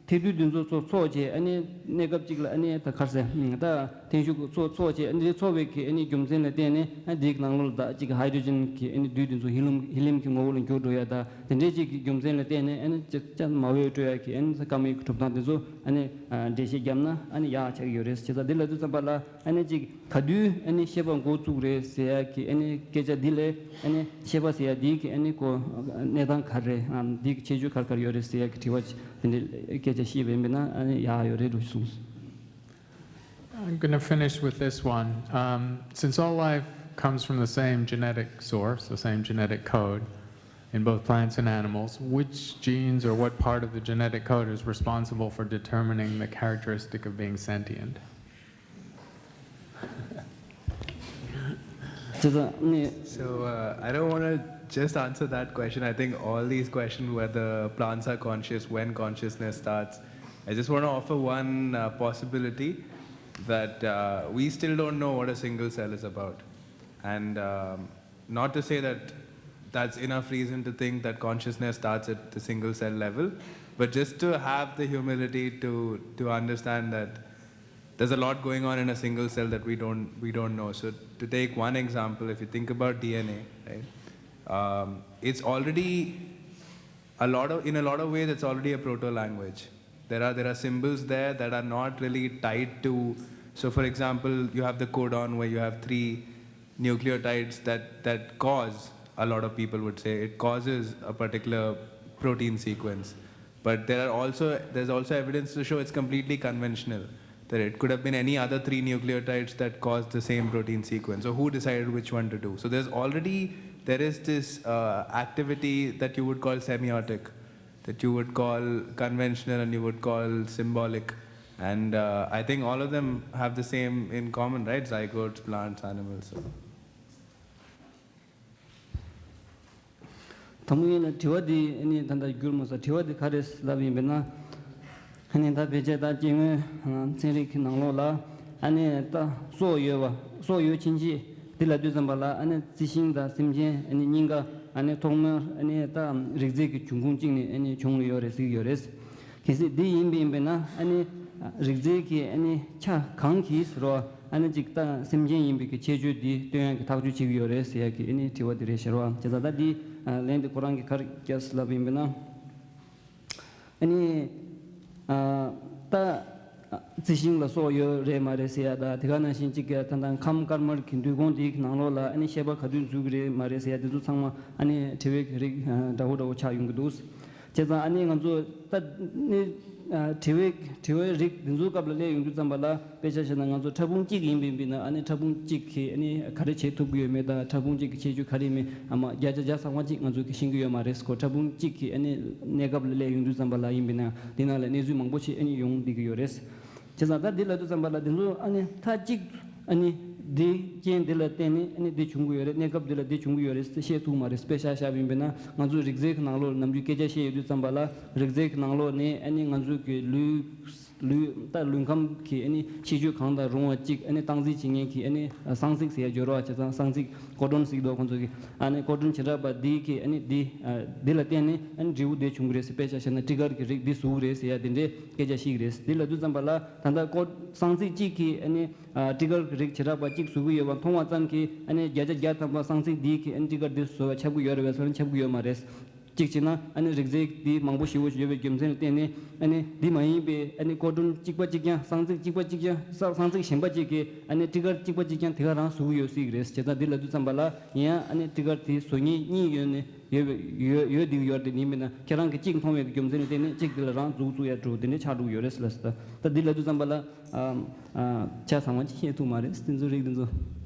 ཐལ་རྡུལ་འདི་ཚོ་ཚོ་ཚོགས་བྱས་ཨ་ནི་གནས་སྐབས་གཅིག་ལ་ཨ་ནི་ད་ག་རེ་ཟེར་ད་ཐན་ཤུགས་ཚོ་ཚོགས་བྱས་ཨ་ནི་འདི་ཚོགས་པའི་གི་ཨ་ནི་རྒྱུ་མཚན་ལ་བརྟེན་ནས་ཨ་འདིའི་ནང་ལོགས་ལ་ད་གཅིག་གི་ཧའི་ཌྲོ་ཇན་གྱི་ཨ་ནི་རྡུལ་འདི་ཚོ་ཧི་ལིམ་ཧི་ལིམ་གྱི་ངོ་བོ་ལ་འགྱུར་འགྲོ་ཡ་ད་དེ་འདྲའི་གཅིག་གི་རྒྱུ་མཚན་ལ་བརྟེན་ནས་ཨ་ནི་ཅ་ཅ་མ་འོས་སྤྲོ་ཡ་གི་ཨ་ནི་སྐར་མའི་གི་གྲུབ་སྟངས་འདི་ཚོ་ཨ་ནི་འགྲེལ་བཤད་བརྒྱབ་ན་ཨ་ནི་ཡག་ཆགས་ཀྱི་ཡོད་རེད། བྱས་ཙང་འདི་ལབ་དུས་ཙམ་པ་ལ་ཨ་ནི་གཅིག་ག་དུས་ཨ་ནི་ཤེས་པ་འགོ་བཙུགས་རེད་ཟེར་ཡ་གི་ཨ་ནི་སྐད་ཆ་འདི་ལས་ཨ་ནི་ཤེས་པ་ཟེར་ཡ་འདི་གི་ཨ་ནི་ཀོ་གནས་སྟངས་ག་རེ་རེད། ཨ་འདི་གི་ཁྱད་ཆོས་ག་རེ་ག་རེ་ཡོད་རེད་ཟེར་ཡ་གི་དྲི་བ་དེ་འདྲའི་སྐད་ཆ་བཤད་པ་ཡིན་པ་ན་ཨ་ནི་ཡག་ཡོད་རེད་འགྲོ་གསུངས། I'm going to finish with this one. Um, since all life comes from the same genetic source, the same genetic code, in both plants and animals, which genes or what part of the genetic code is responsible for determining the characteristic of being sentient? བྱས་ཙང་ནི། So uh, I don't want to just answer that question. I think all these questions, whether plants are conscious, when consciousness starts, I just want to offer one uh, possibility that uh, we still don't know what a single cell is about. And um, not to say that that's enough reason to think that consciousness starts at the single cell level, but just to have the humility to, to understand that there's a lot going on in a single cell that we don't we don't know. So to take one example, if you think about D N A, right, um, it's already a lot of in a lot of ways it's already a proto language. There are there are symbols there that are not really tied to. So for example, you have the codon where you have three nucleotides that that cause, a lot of people would say it causes a particular protein sequence. But there are also there's also evidence to show it's completely conventional, that it could have been any other three nucleotides that caused the same protein sequence. So who decided which one to do? So there's already there is this uh, activity that you would call semiotic, that you would call conventional and you would call symbolic. And uh, I think all of them have the same in common, right? Zygotes, plants, animals. So. དང་པོ་ཡིན་ལ་དྲི་བ་འདི་ཨ་ནི་ད་ལྟ་བསྒྱུར་མ་སོང་། དྲི་བ་འདི་ག་རེ་ལབ་ཡིན་པས་ན། ཨ་ནི་ད་ཕལ་ཆེར་ད་སྐྱེ་དངོས་ཚན་རིག་གི་ནང་ལོགས་ལ་ཨ་ནི་ད་སྲོག་ཡོད་པ་སྲོག་ཡོད་ཕྱིན་ཆད་འདི་ལབ་དུས་ཙམ་པ་ལ་ཨ་ནི་རྩི་ཤིང་དང་སེམས་ཅན་ཨ་ནི་གཉིས་ཀ་ཨ་ནི་ཐོག་མར་ཨ་ནི་ད་རིགས་རྫས་ཀྱི་འབྱུང་ཁུངས་གཅིག་ནས་ཨ་ནི་བྱུང་ཡོད་རེད་ཟེར་གྱི་ཡོད་རེད། གལ་སྲིད་འདི་ཡིན་པ་ཡིན་པས་ན་ཨ་ནི་རིགས་རྫས་ཀྱི་ཨ་ནི་ཆ་གང་གིས་ཟེར་བ་ཨ་ནི་གཅིག་ད་སེམས་ཅན་ཡིན་པའི་གི་ཁྱད་ཆོས་འདི་སྟོན་ཡག་གི་ཐག་གཅོད་བྱེད་ཀྱི་ཡོད་རེད་ཟེར་ཡག་གི་ཨ་ནི་དྲི་བ་འདི་རེད་ཤག་རོ། བྱས་ཙང་ད་འདི་ལན་འདི་ཁོ་རང་གིས་ག་རེ་བརྒྱབ་ལབ་ཡིན་པས་ན། ཨ་ནི་ད་རྩི་ཤིང་ལ་སྲོག་ཡོད་རེད་མ་རེད་ཟེར་ཡག་དང་དེ་ག་ནང་བཞིན་གཅིག་གི་ད་ལྟ་ཁམས་དཀར་དམར་གྱི་འདུས་ཁོངས་འདིའི་ནང་ལོགས་ལ་ཨ་ནི་ཤེས་པ་ག་དུས་འཛུལ་གི་རེད་མ་རེད་ཟེར་ཡག་འདི་ཚོ་ཚང་མ་ཨ་ནི་དྲི་བའི་རིགས་འདྲ་བོ་འདྲ་བོ་ཆགས་ཡོང་གི་འདུག་བྱས་ཙང་ཨ་ནི་ང་ཚོ་ད་ནི་དྲི་བའི་དྲི་བའི་རིགས་འདི་ཚོའི་སྐབས་ལ་སླེབས་ཡོང་དུས་ཙམ་པ་ལ་དཔེ་ཆ་བཞག་ན་ང་ཚོ་ཕྲ་ཕུང་གཅིག་ཡིན་པ་ཡིན་ན་ཨ་ནི་ཕྲ་ཕུང་གཅིག་གིས་ཨ་ནི་ག་རེ་བྱེད་ཐུབ་ཀྱི་ཡོད་མེད་དང་ཕྲ་ཕུང་གཅིག་གི་ཁྱད་ཆོས་ག་རེ་མེད་ཨ་མ་བརྒྱ་ཆ་བརྒྱ་ཚང་མ་གཅིག་ང་ཚོ་གིས་ཤེས་ཀྱི་ཡོད་མ་རེད་ཁོ། ཕྲ་ཕུང་གཅིག་གི་ཨ་ནི་གནས་སྐབས་ལ་སླེབས་ཡོང་དུས་ཙམ་པ་ལ་ཡིན་པ་ཡིན་ན་འདི་ནང་ལ་གནས་ཚུལ་མང་པོ་ཞིག་ཨ་ནི་ཡོང་བསྡད་ཀྱི་ཡོད་རེད། བྱས་ཙང་ད་འདི་ལབ་དུས་ཙམ་པ་ལ་འདི་ཚོ་ཨ་ནི་མཐའ་གཅིག་ཨ་ནི་འདི་རྐྱེན་འདི་ལ་བརྟེན་ནས་ཨ་ནི་འདི་བྱུང་གི་ཡོད་རེད། གནས་སྐབས་འདི་ལ་འདི་བྱུང་གི་ཡོད་རེད་ཟེར་བཤད་ཐུབ་མ་རེད། དཔེ་ཆ་བཞག་པ་ཡིན་པས་ན་ང་ཚོའི་རིགས་རྫས་ཀྱི་ནང་ལོགས་ནམ་རྒྱུན་སྐད་ཆ་བཤད་ཡོད་དུས་ཙམ་པ་ལ་རིགས་རྫས་ཀྱི་ནང་ལོགས་ནས་ཨ་ནི་ང་ཚོའི་གི་ལུས་ལུས་ད་ལུས་ཁམས་ཀྱི་ཨ་ནི་ཁྱད་ཆོས་གང་དང་རུང་བ་གཅིག་ཨ་ནི་སྟངས་འཛིན་བྱེད་མཁན་གྱི་ཨ་ནི་གསང་ཚིག་ཟེར་ཡ་སྦྱོར་བ་བྱས་ཙང་གསང་ཚིག་ཀོ་ཌོན་ཟེར་གྱི་འདུག་ཁོང་ཚོ་གི་ཨ་ནི་ཀོ་ཌོན་བྱེ་བྲག་པ་འདི་གི་ཨ་ནི་འདི་འདི་ལ་བརྟེན་ནས་ཨ་ནི་འབྲས་བུ་འདི་བྱུང་གི་རེད་ཟེར། དཔེ་ཆ་བཞག་ན་ཊི་གར་གྱི་རིགས་འདི་བཟོ་གི་རེད་ཟེར་ཡ་འདི་འདྲའི་སྐད་ཆ་བཤད་ཀྱི་རེད། འདི་ལབ་དུས་ཙམ་པ་ལ་ད་ལྟ་ཀོ་གསང་ཚིག་གཅིག་གིས་ཨ་ནི་ཊི་གར་གྱི་རིགས་བྱེ་བྲག་པ་གཅིག་བཟོ་གི་ཡོད་པ་མཐོང་བ་ཙམ་གྱིས་ཨ་ནི་བརྒྱ་ཆ་བརྒྱ་ཐམ་པ་གསང་ཚིག་འདི་གིས་ཨ་ནི་ཊི་གར་འདི་བཟོ་བ་ཁྱབ་ཀྱི་ཡོད་རེད་པས་ཟེར་ན་ཁྱབ་ཀྱི་ཡོད་མ་རེད། གཅིག་བྱས་ན་ཨ་ནི་རིགས་རྫས་འདི་མང་པོ་ཞེ་པོ་ཡོད་པའི་རྒྱུ་མཚན་ལ་བརྟེན་ནས་ཨ་ནི་འདི་མ་ཡིན་པའི་ཨ་ནི་ཀོ་ཌོན་གཅིག་པ་གཅིག་རྐྱང་གསང་ཚིག་གཅིག་པ་གཅིག་རྐྱང་གསང་གསང་ཚིག་གཞན་པ་གཅིག་གིས་ཨ་ནི་ཊི་གར་གཅིག་པ་གཅིག་རྐྱང་དེ་ག་རང་བཟོ་གི་ཡོད་སྲིད་ཀྱི་རེད། བྱས་ཙང་འདི་ལབ་དུས་ཙམ་པ་ལ་ཡིན་ཡང་ཨ་ནི་ཊི་གར་དེ་བཟོ་མཁན་གཉིས་ཡོད་ནས་ཡོད་པའི་ཡོད་ཡོད་བསྡད་ཀྱི་ཡོད་རེད། དེ་ཡིན་མིན་ན་ཁྱེད་རང་གིས་གཅིག་མཐོང་བའི་རྒྱུ་མཚན་ལ་བརྟེན་ནས་གཅིག་དེ་ལ་རང་འཛུགས་བཙུགས་ཡ་འགྲོ་དེ་འདྲ་ཆགས་འགྲོ་གི་ཡོད་རེད་ཟེར་ལ་ཟེར། ད་འདི་ལབ་དུས་ཙམ་པ་ལ་ཨ་ཨ་ཆ་ཚང་མ་ཅིག་ཤེས་ཐུབ་མ་རེད། དེ་ཚོ་རིགས་དེ་ཚོ།